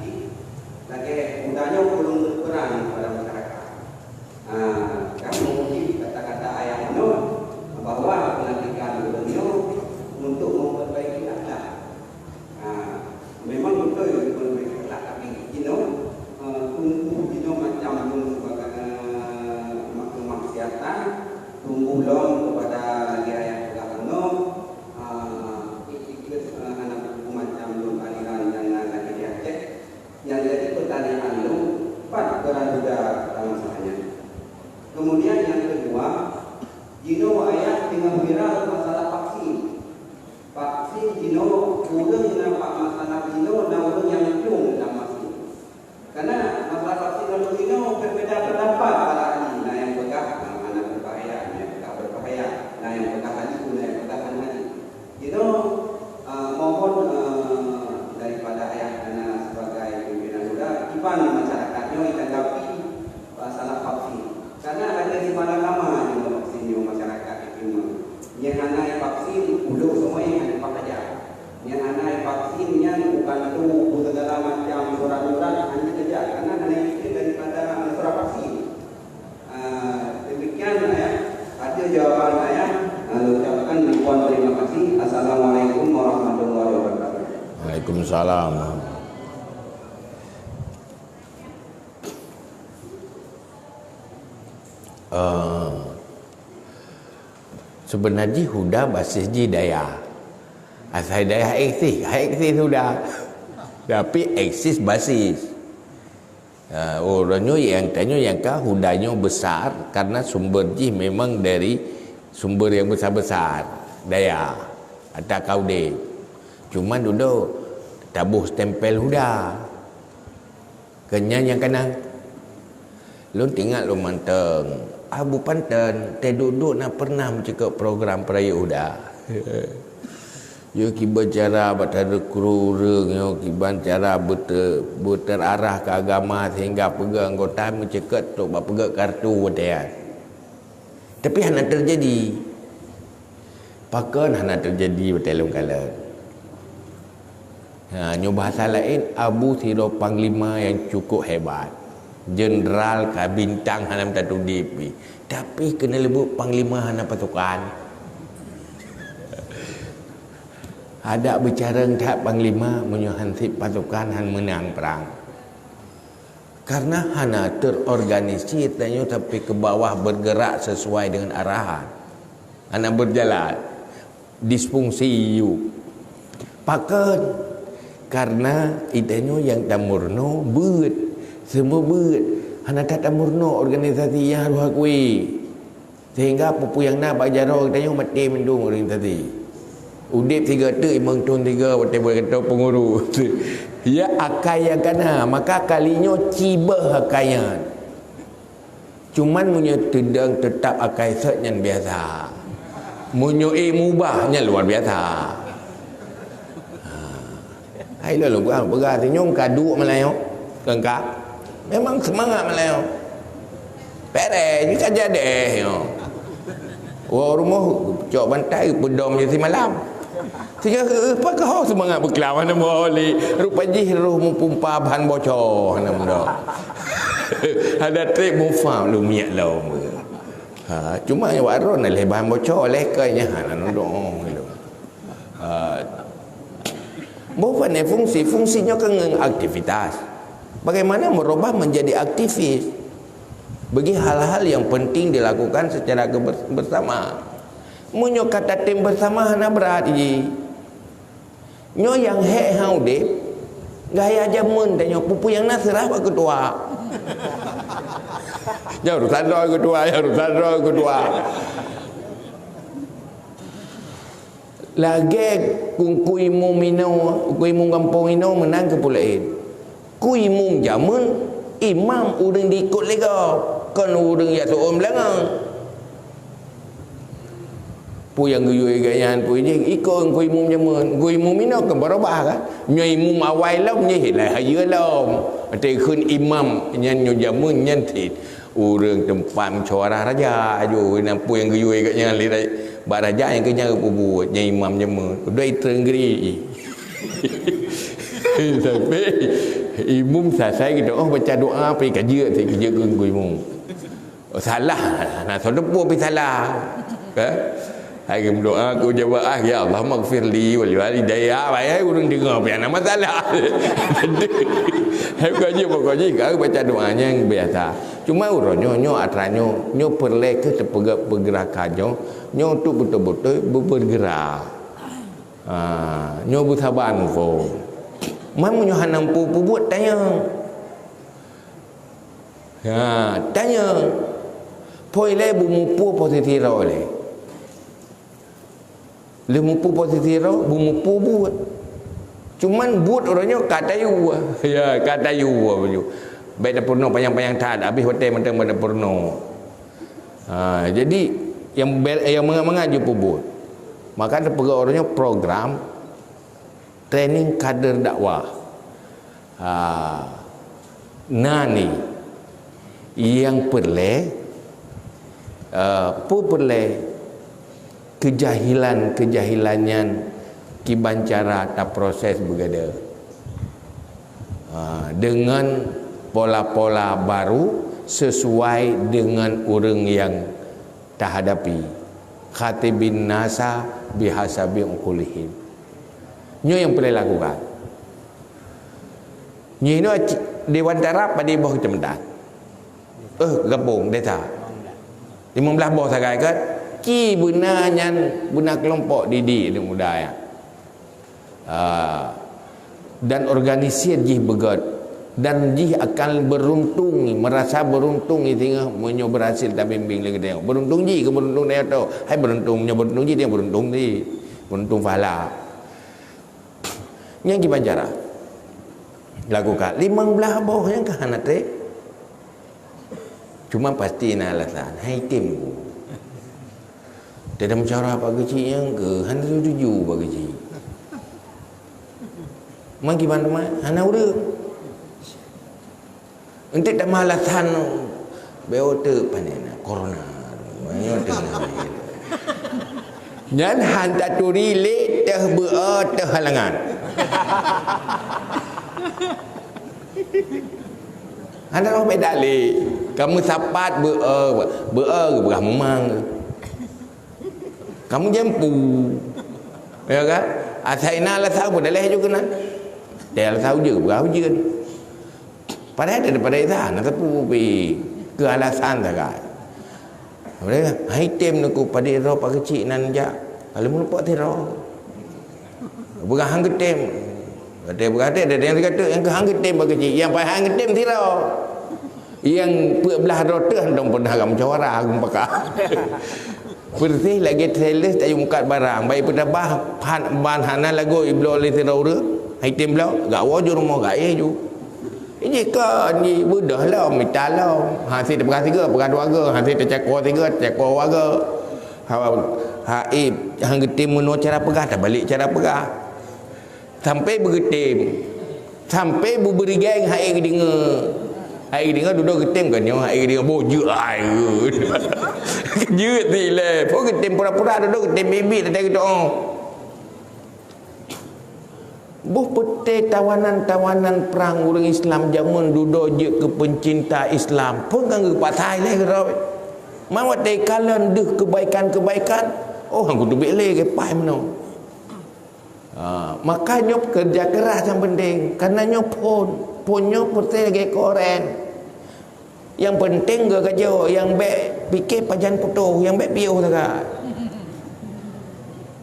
lagée Huda nyoe ulôn berperan pada masyarakat. Ah, kamoe mungkin kata-kata ayah nyoe bahwa pelantikan ulôn nyoe untuk memperbaiki akhlak. Ha, memang beutôi, beutôi, beutôi. Tapi jinoe, eh, tumbuh jinoe macam lôn sebagai, eh, mak-, kemaksiatan, tumbuh lom kepada lagi ayah peugah keunoe, eh, ikut, eh, hana buku macam lôn aliran nyang na lagi di Aceh. Nyang jadi pertanyaan lôn, pat peran Huda dalam masalah nyan? Kemudian yang kedua, jinoe ayah teungoh viral masalah vaksin. Vaksin jinoe, ureuëng nyang bak masalah jinoe na ureuëng nyang plueng lam vaksin. Karena masalah vaksin lalu jinoe berbeda pendapat para ahli. Na nyang peugah, ah, hana berbahaya, na nyang peugah berbahaya, na nyang peugah hali, na nyang peugah hana hali. Jinoe, ah, mohon, ah, daripada ayah hana sebagai pimpinan Huda, kiban masyarakat nyoe itanggapi masalah vaksin. Karena ada di mana-mana jinoe vaksin nyoe masyarakat iteumé. Nyang hana vaksin, ulo semuanya hana pakai. Nyang hana vaksin nyan bukan tu, segala macam surat-surat hanya kerja karena hana izin daripada surat vaksin. Ah, demikian, ya. Ada jawaban ayah, ah, ucapkan ribuan terima kasih. Assalamualaikum warahmatullahi wabarakatuh. Waalaikumsalam. Eh, sebenarnya Huda basis jih dayah. Asai dayah eksis, eksis Huda. Tapi eksis basis. Ha, oh, uroe nyoe nyang tanyoe nyang ka Huda nyoe besar karena sumber jih memang dari sumber yang besar-besar, dayah atau kaudeb. Cuma dudoe taboh stempel Huda. Keu nyan nyang kana. Lôn teuingat lôn mantong, Abu Panton, teuduek-duek na pernah meucukôp program peurayeuk Huda. Yo kiban cara bak tareukru ureuëng, yo kiban cara beute-, beuterarah keu agama sehingga peugah anggota meucukôp trok bak peugah kartu watée nyan. Tapi hana teujadi. Pakon hana teujadi watée lôn kalon? Ha, nyoe bahasa laén, Abu sidroe panglima nyang cukup hebat. Jenderal ka bintang hana meutatudeb pih. Tapi keuneuleubeut panglima hana pasukan. Adak beucarông that panglima meunyoe hanseb pasukan han meunang prang. Karena hana terorganisir tanyoe sampai ke bawah bergerak sesuai dengan arahan. Hana berjalan. Disfungsi yue. Pakon? Karena itanyoe nyang tameurunoe beuet. Semua beuet. Hana that tameurunoe organisasi nyang harôh akui. Sehingga peue-peue nyang na bak jaroe geutanyoe maté mandum ureuëng tadi. Udeb sigoe teuk limong thon sigoe watée buet geutanyoe peungurus. Ya akai nyang kana, maka kali nyoe cibeuh akai nyan. Cuman meunyoe teudong teutap akai sot nyan biasa. Meunyoe ék mubah nyan luar biasa. Ha. Hai lôn peugah, peugah senyum ka duek meulayeue. Keungka. Memang seumangat meulayeue. Pere jih ka jadi nyoe. Wah rumoh cok bantai peudom je simalam. Sehingga, eh, pakon seumangat beuklam hana meuholi. Rupa jih roh meupumpa bahan bocor hana meudoe. Hana treb mufa lom miak lom. Ha, cuma nyang wak ron leh bahan bocor leh kai nyan hana nudong. Ha. Bukan fungsi, fungsi nyoe kan ngon aktivitas. Bagaimana merubah menjadi aktivis bagi hal-hal yang penting dilakukan secara keber-, bersama. Meunyoe kata tim bersama hana brat ji. Nyoe nyang hék han udeb, gaya jameun tanyoe peue-peue nyang na seurah bak keutua. Nyoe urusan droe keutua, nyoe urusan droe keutua. Lagée kungku imum inoe, kungku imum gampông inoe meunan keu peue laén. Kungku imum jameun, imam ureuëng diikot lé gob, kon ureuëng jak seuôn beulangöng. Peue nyang geuyue gobnyan peue jih ikot kungku imum jameun. Kungku imum inoe keu beurubah kan. Nyoe imum awai lom nyoe lah hayeue lom. Watée kheun imam nyan nyoe jameun nyan cit. Ureuëng teumpat meusyuara raja aju, na peue nyang geuyue gobnyan lé ra-, bak raja nyang keu nyan geupeubuet, nyang imam jameun. Doi treunggri. Sampai imum sasai geudoa, oh, baca doa, pi ka jeuet, pi ka jeuet keu imum. Oh, salah, na soe teupeu pi salah. Kan? Hai geumeudoa keu jamaah, "Ya Allah, maghfirli wal walidayya." Bayai ureuëng deungoe, pi hana masalah. Hai bukan jih, pokok jih, ka baca doa nyang biasa. Cuma uroe nyoe, nyoe atra nyoe, nyoe peureulée keu teupeugah peugerakan nyoe, nyoe untuk beutôi-beutôi beu-, bergerak. Ha, nyoe beusaban ko. Man meunyoe hana muphom peubuet, tanyong. Ha, tanyong. Phon ilée beumuphom posisi droe lé. Lheueh muphom posisi droe, beumuphom buet. Cuman buet uroe nyoe ka tayue. Ya, ka tayue baju. Bék tapeurunoe panyang-panyang that, habéh watée mantong bék tapeurunoe. Ha, jadi nyang be-, nyang mangat-mangat jeuet peubuet. Maka teupeugah uroe nyoe program training kader dakwah. Ha, na ni nyang peureulée, eh, peue peureulée keujahilan-keujahilan nyan kiban cara taproses beugadeuh. Ha, deungon pola-pola baru sesuai deungon ureuëng nyang tahadapi. Khatibin nasa bihasabi uqulihim. Nyoe nyang peureulée lakukan. Nyoe inoe ci-, Dewan Tarab padé boh keucamatan. Eh, gampông, desa. Limong blaih boh sagai kan? Ci beuna nyan, beuna keulompok didik aneuk muda nyan. Ah, dan organisir jih beugét. Dan jih akan beruntung, merasa beruntung singoh meunyoe berhasil tabimbing lé geutanyoe. Beruntung jih keu beruntung tanyoe tho. Hai beruntung, nyoe beruntung jih, dia beruntung jih. Beruntung pahala. Nyang kiban cara. Lakukan limong blaih boh nyang ka hana treb. Cuma pasti na alasan, hai tem ku. Dalam cara Pak Keuchik nyang keu hana setuju Pak Keuchik. Man kiban teuma hana ureuëng. Enteuk tamah alasan B O T panen corona. Nyoe teuh. Nyan han taturi lé teuh beu-e teuh halangan. Hana roh beda lé. Kamu sapat beu-e, beu-e geupeugah mumang. Kamu jampu. Ya kan? Asai na lasau pun daleh ju keunan. Teuh lasau je, geupeugah ujeuen. Padahai daripada Isa na teupeu pi keu alasan sagai. Hai tem nuku padit roh pak keuchik nan jak. Kalau meulupok tiro. Peugah hang geutem. Kata peugah tem, ada yang kata yang hang geutem pak keuchik. Yang pai hang geutem tiro. Yang peuet blah roh teuh dong pernah agam musyawarah agam pakak. Persis lagi sales tak mukat barang. Baik peutabah ban hana lagu iblo oleh tiro ureueng. Hai tem blo, gak wo ju rumoh gak eh ju. Jika ni beudoh lom, mita lom. Ha, si teupeugah tiga, peugah dua ga. Ha, si teucako tiga, teucako dua ga. Ha, ha, eh, hang geutem meunoe cara peugah, tabalik cara peugah. Sampai beugeutem. Sampai beubeureugeng hai geudeungoe. Hai geudeungoe dudoe geutem kan nyoe, hai geudeungoe boh jeuet ai. Jeuet sileh. Pun geutem pura-pura dudoe geutem biet-biet teutai geutoh. Boh peuté tawanan-tawanan prang ureuëng Islam jameun dudoe jeuet keu peucinta Islam, peue nyang geupasai lé keudroe. Mawat teukalon deuh keubaikan-keubaikan, oh, han kutubiet lé geupai meunoe. Ha, maka nyoe keureuja keras nyang penting, kareuna nyoe phon, phon nyoe peuté lagée koren. Nyang peunteng geugajoe, nyang bék pike pajan putôh, nyang bék piôh sagai.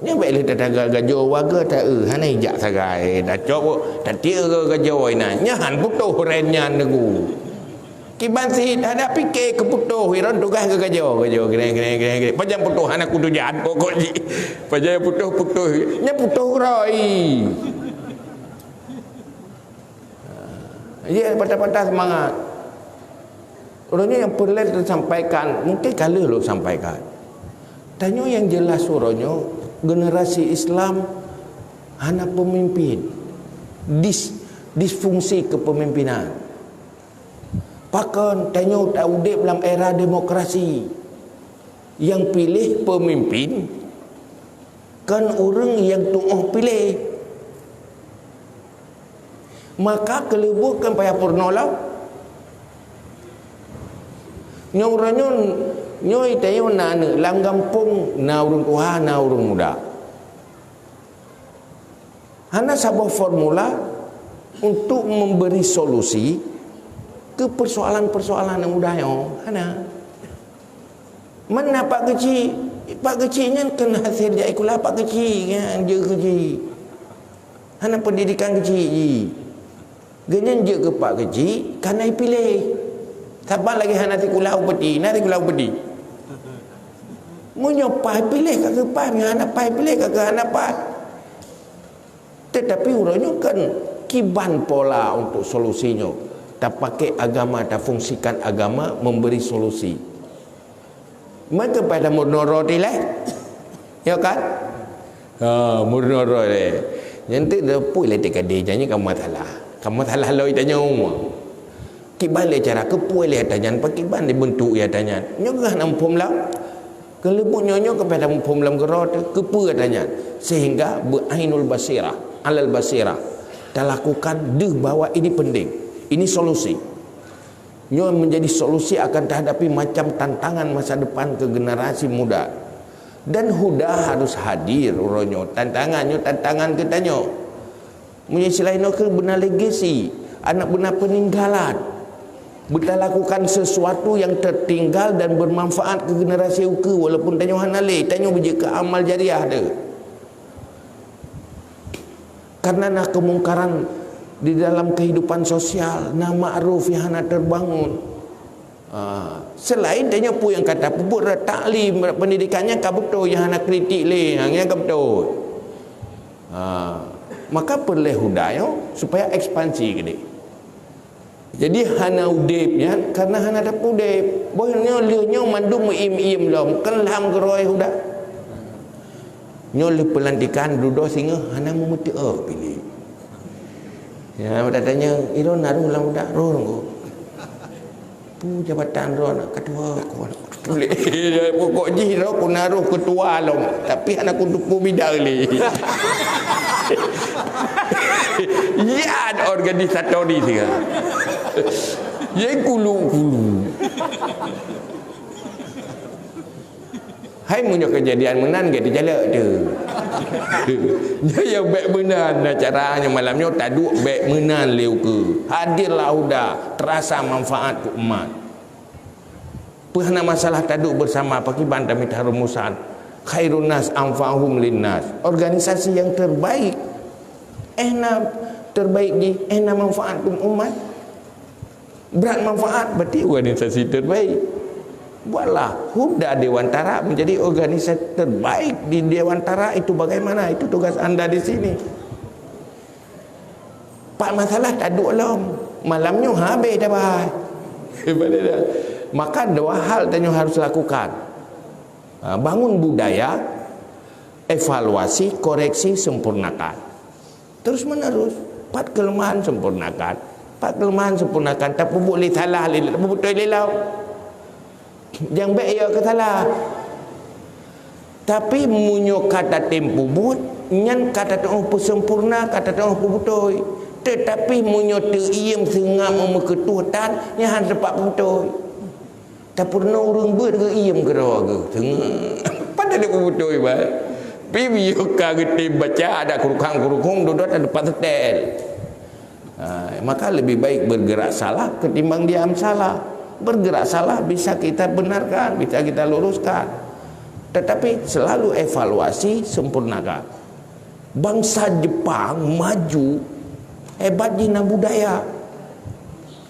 Nyang bék lheueh tataga gajoe waga ta-eu, hana ijak sagai. Tacok, tatiek geugajoe inan. Nyan han putôh ren nyan teungku. Kiban sit hana pike keu putôh, iron tugaih geugajoe, gajoe greng, greng, greng, greng. Pajan putôh hana kutujan pokok jih. Pajan putôh, putôh. Nyan putôh roi. Jadi patah-patah semangat. Uroe nyoe nyang peureulée teusampaikan, mungkin ka lheueh lôn sampaikan. Tanyoe nyang jeulaih uroe nyoe, generasi Islam hana peumimpin. Dis-, disfungsi kepemimpinan. Pakon tanyoe ta udeb lam era demokrasi. Nyang piléh peumimpin kon ureuëng nyang tuoh piléh. Maka keuleubôh kan payah peurunoe lom. Nyoe uroe nyoe, nyoe tanyoe na aneuëk lam gampông, na ureuëng tuha, na ureuëng muda. Hana saboh formula untuk memberi solusi ke persoalan-persoalan nyang mudah nyoe. Hana. Mana Pak Keuchik? Pak Keuchik nyan kan hasil jak sikula Pak Keuchik nyan, jeuet keuchik. Hana pendidikan keuchik jih. Geuhnyan jeuet keu Pak Keuchik, ka na ipiléh. Saban lagée hana sikula upeti, na sikula upeti. Meunyoe paih piléh ka keu paih, meunyoe hana paih piléh ka keu hana paih. Tetapi uroe nyoe kan kiban pola untuk solusi nyoe. Tapakai agama, tafungsikan agama memberi solusi. Maka pada meurunoe roti leh. Ya kan? Ha, meurunoe roti leh. Nyan tu dah pui leh T K D, janji kamu salah. Kamu salah loi tanya umur. Kiban lé cara keupeue lé ata nyan, pakiban lé beuntuk ata nyan. Nyoe geuh na muphom lam. Keuleubut nyoe nyoe keupada muphom lam keudroe teuh, keupeue ata nyan. Sehingga beuainul basirah, alal basirah. Talakukan deuh bahwa ini penting. Ini solusi. Nyoe menjadi solusi akan tahadapi macam tantangan masa depan ke generasi muda. Dan Huda harus hadir uroe nyoe. Tantangan nyoe, tantangan geutanyoe. Meunyoe istilah inoe keuh beuna legasi, aneuk beuna peninggalan. Beutalakukan sesuatu yang tertinggal dan bermanfaat ke generasi ukeue, walaupun tanyoe hana lé, tanyoe beujeuet keu amal jariah teuh. Karena na kemungkaran di dalam kehidupan sosial, na ma'ruf yang hana terbangun. Ah, selain tanyoe peue nyang ka tapeubuet, taklim, pendidikan nyang ka beutôi, nyang hana kritik lé, nyang ka beutôi. Ah, maka peureulée Huda nyoe supaya ekspansi keudeh. Jadi hana udeb nyan karena hana tapeuudeb. Boh nyoe lheueh nyoe mandum meuiem-iem lom, kan lam keudroe Huda. Nyoe lheueh peulantikan dudoe singoh hana meumeuteuk piléh. Ya, Huda tanya, "Ilôn na roh lam Huda?" "Roh, Teungku." "Peue jabatan droe?" "Ketua." Pokok jih roh ku na roh ketua lom, tapi hana ku tupu bidar lé. Ya, ada organisatori dia. Ya, kulu-kulu. Hai, meunyoe keujadian meunan, gét dijalak tu. Nyoe nyang bék meunan, nah, cara nyoe malam nyoe taduek bék meunan lé ukeue. Hadirlah huda, terasa manfaat keu umat. Peue hana masalah taduek bersama, pakiban tamita rumusan. Khairun nas anfa'uhum linnas. Organisasi yang terbaik. Eh na terbaik jih, eh na manfaat keu umat. Brat manfaat, berarti organisasi terbaik. Buatlah Huda Dewantara menjadi organisasi terbaik di Dewantara itu. Bagaimana? Itu tugas anda di sini. Pat masalah taduek lom. Malam nyoe habéh dah bahas. Maka dua hal tanyoe harus lakukan. Ha, bangun budaya, evaluasi, koreksi, sempurnakan. Terus menerus. Pat kelemahan sempurnakan. Pat kelemahan sempurnakan. Tapeubuet lé salah lé, tapeubeutôi lé lom. Jangan bék ya keu salah. Tapi meunyoe ka tatem peubuet, nyan ka tateuoh peusempurna, ka tateuoh peubeutôi. Tetapi meunyoe teuiem seungab meumeukeutôh tan, nyan hana teumpat peubeutôi. Tapeurunoe ureuëng beuet geuiem keudroe geuh. Teungoh. Padahai peubeutôi bah. Pi biyoe ka geutem baca ada kurukhang-kurukhong dudoe ada pat seutée. Ha, maka lebih baik bergerak salah ketimbang diam salah. Bergerak salah bisa kita benarkan, bisa kita luruskan. Tetapi selalu evaluasi, sempurnakan. Bangsa Jepang maju, hebat jih na budaya.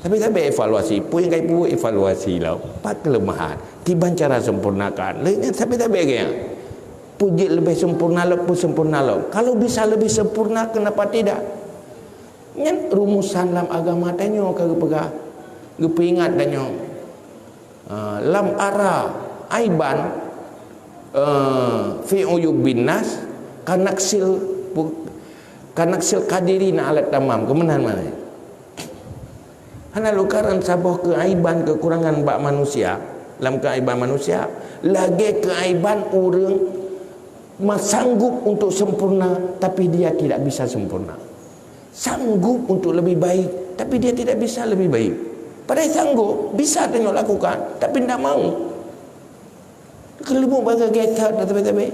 Tapi sabe evaluasi, peue nyang ka jipeubuet evaluasi lom. Pat kelemahan, kiban cara sempurnakan. Lé nyan sabe-sabe gaya. Peue jeuet leubeh sempurna lom, peue sempurna lom. Kalau bisa lebih sempurna, kenapa tidak? Nyan rumusan lam agama tanyoe ka geupeugah, geupeuingat tanyoe. Ah, lam ara aiban, eh, fi uyubin nas, kanaksil, kanaksil qadirin ala tamam, keumeunhan mana? Hana lukaran saboh keuaiban keukurangan bak manusia, lam keuaiban manusia, lagée keuaiban ureuëng ma-, sanggup untuk sempurna, tapi dia tidak bisa sempurna. Sanggup untuk lebih baik, tapi dia tidak bisa lebih baik. Padahai sanggup, bisa tanyoe lakukan, tapi ndak mau. Keuleubuk bak gata that, tapi-tapi.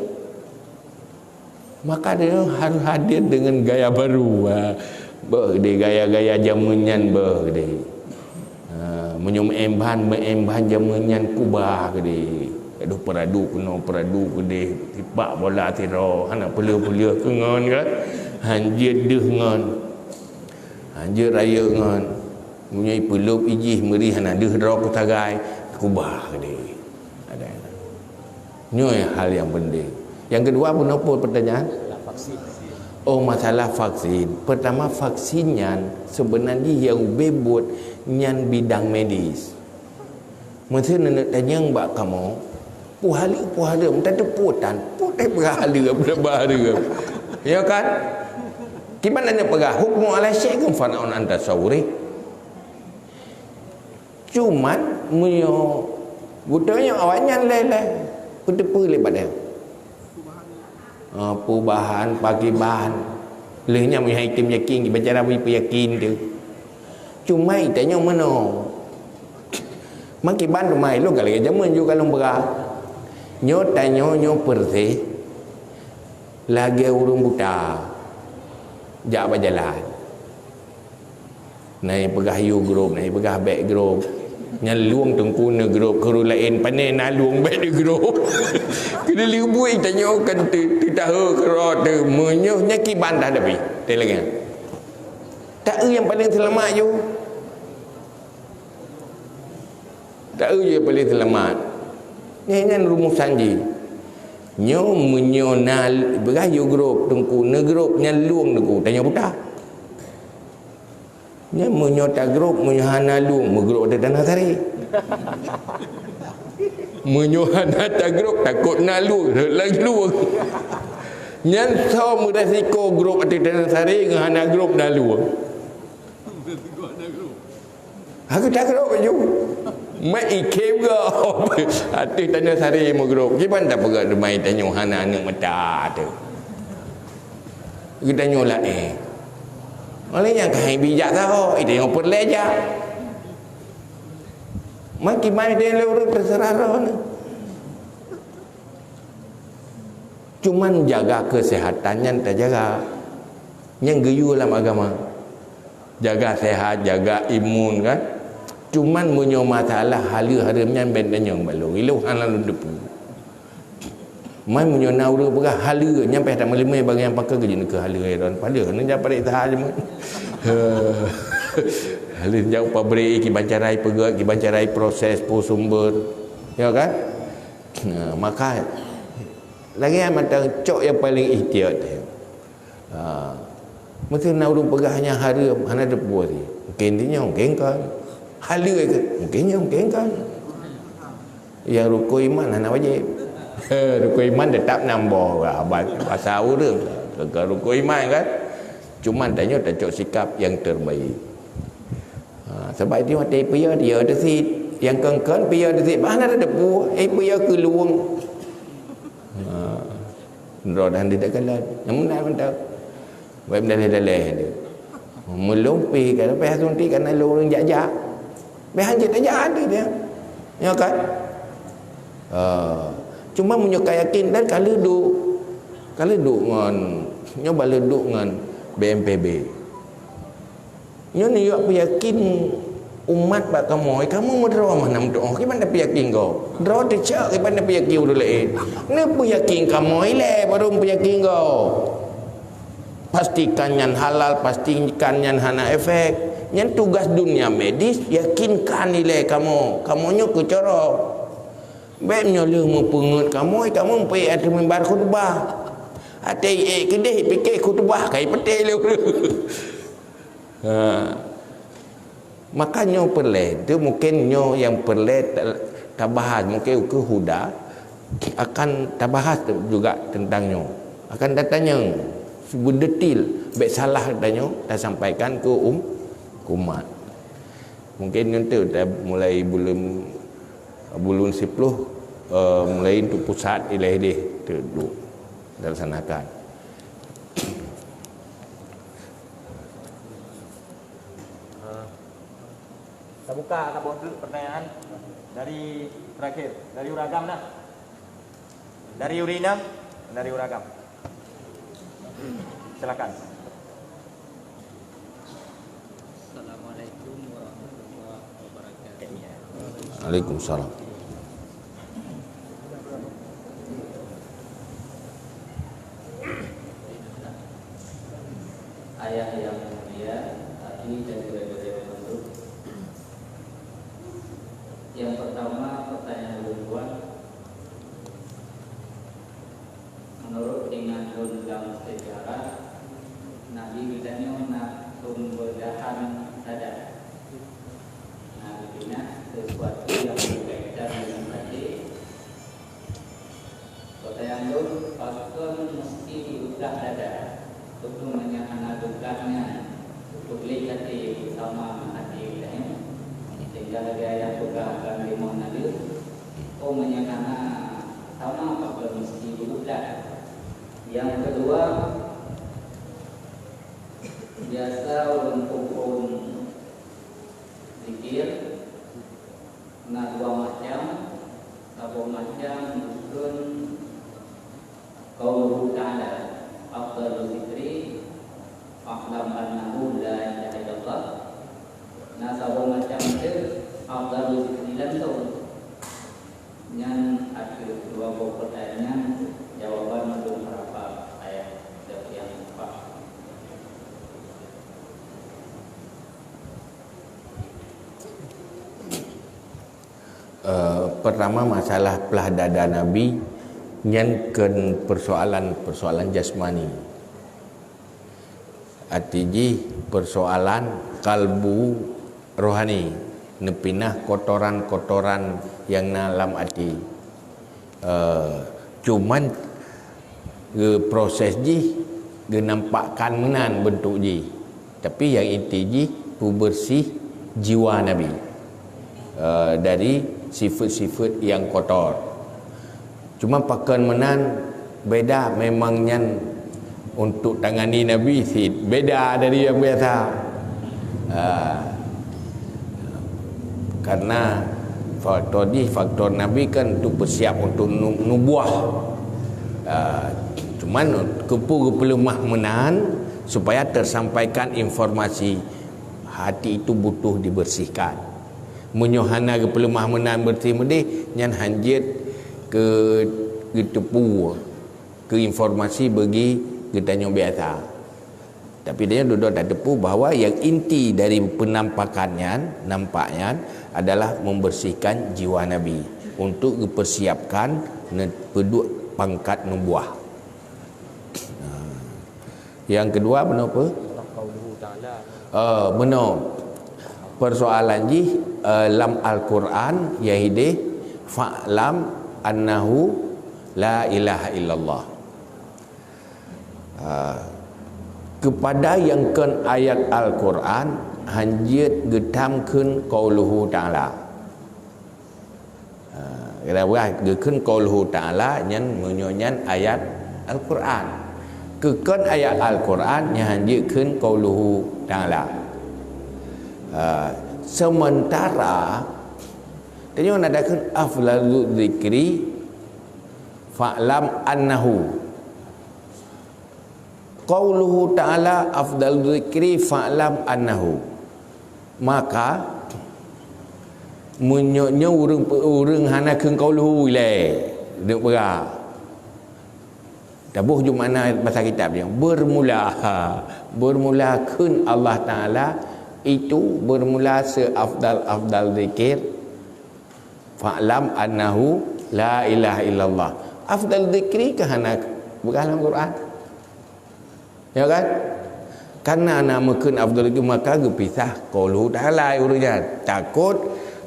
Maka dia harus hadir dengan gaya baru. Ha. Beuh deh gaya-gaya jameun nyan beuh deh. Ha, meunyoe meuemban, meuemban jameun nyan kubah keudeh. Aduh, peuradu keunoe, peuradu keudeh, tipak bola sidroe, hana peuleueh-peuleueh keu ngon kan. Hanjeuet deuh ngon. Hanjeuet rayeuk ngon. Meunyoe ipeulop ijih meuri hana deuh droe keu sagai, kubah keudeh. Ada. Nyoe hal yang penting. Yang kedua, bunoe peue pertanyaan? Oh, masalah vaksin. Pertama, vaksin nyan sebenarnya yang ubé buet nyan bidang medis. Meuseu neuneuk tanyong bak kamoe, puhaleue, puhaleue, meutateupeue tan, putéh peugah haleue, peugah haleue. Ya kan? Kiban neuneuk peugah, hukmu ala syai' kan far'un an tasawwurih. Cuman, meunyoe geutanyoe awaknyan lé-lé, peuteupeue lé badan. Ah, perubahan pakiban. Lheueh nyan meunyoe item yakin, baca Nabi peuyakin tu. Cuma itanyoe meunoe. Makiban teuma ilong ka lagée jameun ju kalon beurah. Nyoe tanyoe nyoe peureuseh lagée ureuëng buta jak bak jalan. Na nyang peugah yue grob, na nyang peugah bék grob. Nyan lueng teungku neugrob keu ureuëng laén, pane na lueng bék neugrob. Keuneuk leubuih tanyoe kan teu-, teutahe keudroe teu meunyoe nyan kiban dah leubeh. Teuh lagée nyan. Taeu nyang paleng seulamat yue. Taeu nyang paleng seulamat. Nyan, nyan rumusan jih. Nyoe meunyoe na peugah yue grob teungku, neugrob nyan lueng teungku, tanyoe buta. Nyan meunyoe tagrob, meunyoe hana lueng, meugrob di tanah saré. Meunyoe hana tagrob, takot na lueng, rhot lam lueng. Nyan soe meuresiko grob ateueh tanah saré ngon hana grob na lueng? Hana grob. Hana grob laju. Mak ikhem gob. Ateueh tanyoe sare meugrôp. Kiban tapeugah teuma tanyoe hana aneuk mata teuh. Geutanyoe laén. Oleh nyang ka hai bijak saho, tanyoe peureulée jak. Mak kiban tanyoe lé ureuëng teuseurah roh ni. Cuman jaga kesehatan nyan tajaga. Nyang geuyue lam agama. Jaga sehat, jaga imun kan. Cuman meunyoe masalah haleue hareuem nyan ben tanyong bak lôn. Ilôn hana lôn teupeu. Man meunyoe na ureuëng peugah haleue nyan payah tameuleumé bagi nyang pakai geujeuet keu haleue ron. Padahai nyan parék saha jeumeu. Haleue nyang pabrik kiban carai peugét, kiban carai proses, peue sumber. Ya kan? Nah, maka lagée mantong cok nyang paléng ihtiyat. Ha. Meuseu na ureuëng peugah nyang hareuem, hana teupeu sih. Mungkin di nyoe, mungkin kan. Haleue ke? Mungkin nyoe, mungkin kan. Yang rukun iman hana wajib. Rukun iman tetap nam boh. Ha, ba-, bahasa ureuëng. Rukun iman kan. Cuman tanyoe tacok sikap yang terbaik. Ha, sebab itu mati pia dia teusit. Yang kengken pia teusit. Bah hana teupeu, eh pia keulueng. Ha. Droe dan tidak kalat. Namun nak mantap. Baik daleh-daleh tu. Meulumpi kan, payah suntik kan lalu ureuëng jak-jak. Payah hanjeuet jak tu dia. Ya kan? Ha. Cuma meunyoe ka yakin dan ka leuduk. Ka leuduk ngon, nyoe ba leuduk ngon B N P B. Nyoe neuyue peuyakin umat bak kamoe, kamoe meudroe meunan meutuoh, kiban tapeuyakin gob. Droe teucok, kiban tapeuyakin ureuëng laén. Neupeuyakin kamoe ilée, baru meupeuyakin gob. Pastikan nyan halal, pastikan nyan hana efek. Nyan tugas dunia medis, yakinkan ilée kamoe. Kamoe nyoe keucoro. Bék meunyoe lheueh meupeungeut kamoe, kamoe meupeue ateueh mimbar khutbah. Até ék keudeh pike khutbah, kai peutée lé ureuëng. Ha. Maka nyoe peureulée, tu mungkin nyoe nyang peureulée ta-, tabahas, mungkin keu huda akan tabahas juga tentang nyoe. Akan tatanyong beudetil, bék salah tanyoe tasampaikan keu um-, keu umat. Mungkin nyoe tu dah mulai buleuen, buleuen siploh, eh, mulai untuk pusat ilée deh tu, tu dilaksanakan. Ha. Tabuka saboh treuk pertanyaan dari terakhir, dari ureuëng agam nah. Dari ureuëng inong, dari ureuëng agam. Silakan. Assalamualaikum warahmatullahi wabarakatuh. Waalaikumsalam. Ayah yang mulia, tadi dan guru-guru yang mandum. Yang pertama, pertanyaan ulôn tuan. Menurut ingat lôn lam sejarah, Nabi geutanyoe na peumeudahan dada. Na geupeugah sesuatu yang berkaitan dengan batin. Peutanyaan lôn, pakon meusti jipeugah dada? Peue meunyoe hana peugah nyan, peue gleh até beusama ngon até geutanyoe? Sehingga lagée ayah peugah lam limong naleueng, peue meunyoe hana sama, pakon meusti jipeugah? Nyang keudua, biasa ureuëng phon zikir na dua macam, saboh macam dikheun qauluhu ta'ala, afdalu zikri, fa'lam annahu la ilaha illallah. Na saboh macam teuk, afdalu zikri langsung. Nyan ateueh dua boh pertanyaan nyan, jawaban ulôn harap ayah deuh nyang tepat. Eh, pertama, masalah plah dada Nabi, nyan kon persoalan-persoalan jasmani. Arti jih persoalan kalbu rohani, neupinah kotoran-kotoran nyang na lam até. Eh, cuman, eh, proses jih geunampakkan meunan beuntuk jih. Tapi nyang inti jih peubeureuséh jiwa Nabi. eh, dari sifat-sifat yang kotor. Cuma pakon meunan beda, memang nyan untuk tangani Nabi cit beda dari yang biasa. Ah, karena faktor jih, faktor Nabi kan untuk bersiap untuk nu-, nubuah. Ah, cuman keupeue geupeuleumah meunan supaya tersampaikan informasi hati itu butuh dibersihkan. Meunyoe hana geupeuleumah meunan beureuti meudeh, nyan hanjeuet keu geuteupeue, keu informasi bagi geutanyoe biasa. Tapi tanyoe dudoe tateupeue bahwa yang inti dari penampakan nyan, nampak nyan adalah membersihkan jiwa Nabi untuk geupersiapkan neupeuduek pangkat nubuah. Nah, yang kedua, meunoe apa? Qauluhu ta'ala. Eh, meunoe. Persoalan jih, eh, lam Al-Quran, yaitu, "Fa'lam annahu la ilaha illallah." Ah, kepada nyang kon ayat Al-Quran, hanjeuet geutam kheun qauluhu ta'ala. Ha, kira-kira geukheun qauluhu ta'ala nyan meunyoe nyan ayat Al-Quran. Keu kon ayat Al-Quran nyan hanjeuet kheun qauluhu ta'ala. Ha, sementara tanyoe na dakheun afdalu dzikri fa'lam annahu. Qauluhu ta'ala afdalu dzikri fa'lam annahu. Maka, meunyoe nyoe ureuëng, ureuëng hana kheun qauluhu ilée, deuk peugah. Taboh ju makna bahasa kitab nyoe. Bermula, bermula kheun Allah Ta'ala itu bermula seafdal-afdal zikir. Fa'lam annahu la ilaha illallah. Afdal dzikri ka hana peugah lam Quran. Ya kan? Karena na meukheun afdal dzikri maka geupisah qauluhu ta'ala ureuëng nyan. Takot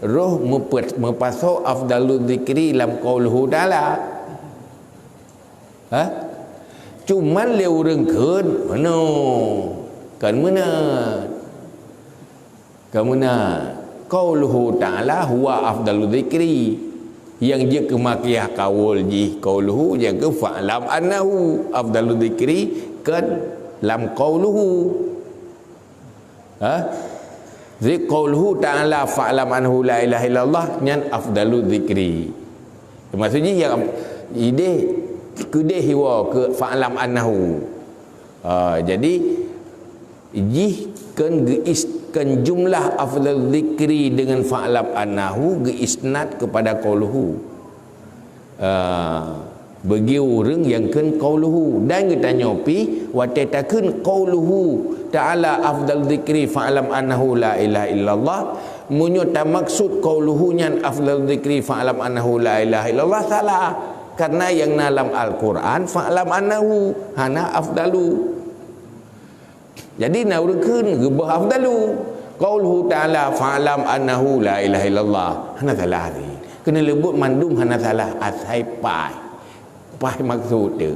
roh meupe-, meupasoe afdal dzikri lam qauluhu ta'ala. Ha? Cuman lé ureuëng kheun meunoe. Kan meunan. Ka meunan, qauluhu ta'ala huwa afdalu dzikri. Nyang jeuet keu makiah kaul jih qauluhu, nyang keu fa'lam annahu afdalu dzikri kan lam qauluhu. Ha? Jadi qauluhu ta'ala fa'lam annahu la ilaha illallah nyan afdalu dzikri. Maksud jih nyang ideh keudeh iwa keu fa'lam annahu. Ha, jadi jih kon geuis-, kon jumlah afdal dzikri dengan fa'lam annahu geuisnad kepada qauluhu. Ah, bagi ureuëng nyang kheun qauluhu dan geutanyoe pih watée takheun qauluhu ta'ala afdal dzikri fa'lam annahu la ilaha illallah, meunyoe tamaksud qauluhu nyan afdal dzikri fa'lam annahu la ilaha illallah, salah. Karena nyang na lam Al-Quran fa'lam annahu, hana afdalu. Jadi na ureuëng kheun geubah afdalu. Qauluhu ta'ala fa'lam annahu la ilaha illallah. Hana salah tadi. Keuneuk leubuet mandum hana salah asai paih. Paih maksud tu.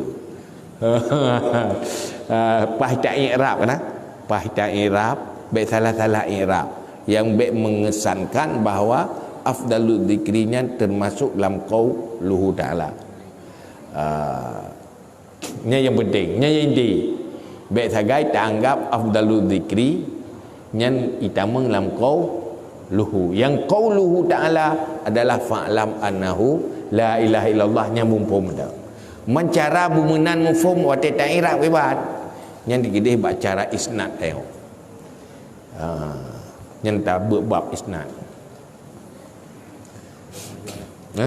Ah, paih ta i'rab kan? Paih ta i'rab, bék salah-salah i'rab. Yang bék mengesankan bahwa afdalu dzikri nyan termasuk lam qauluhu ta'ala. Ah, Nyan nyang penting, nyan nyang inti. Bék sagai taanggap afdalu dzikri nyan itamong lam qauluhu. Nyang qauluhu ta'ala adalah fa'lam annahu la ilaha illallah nyang muphom dah. Meucara beumeunan muphom watée ta i'rab ibarat. Nyan digeudeh bak cara isnad teuh. Ha, nyan tabeuet bab isnad. Ha?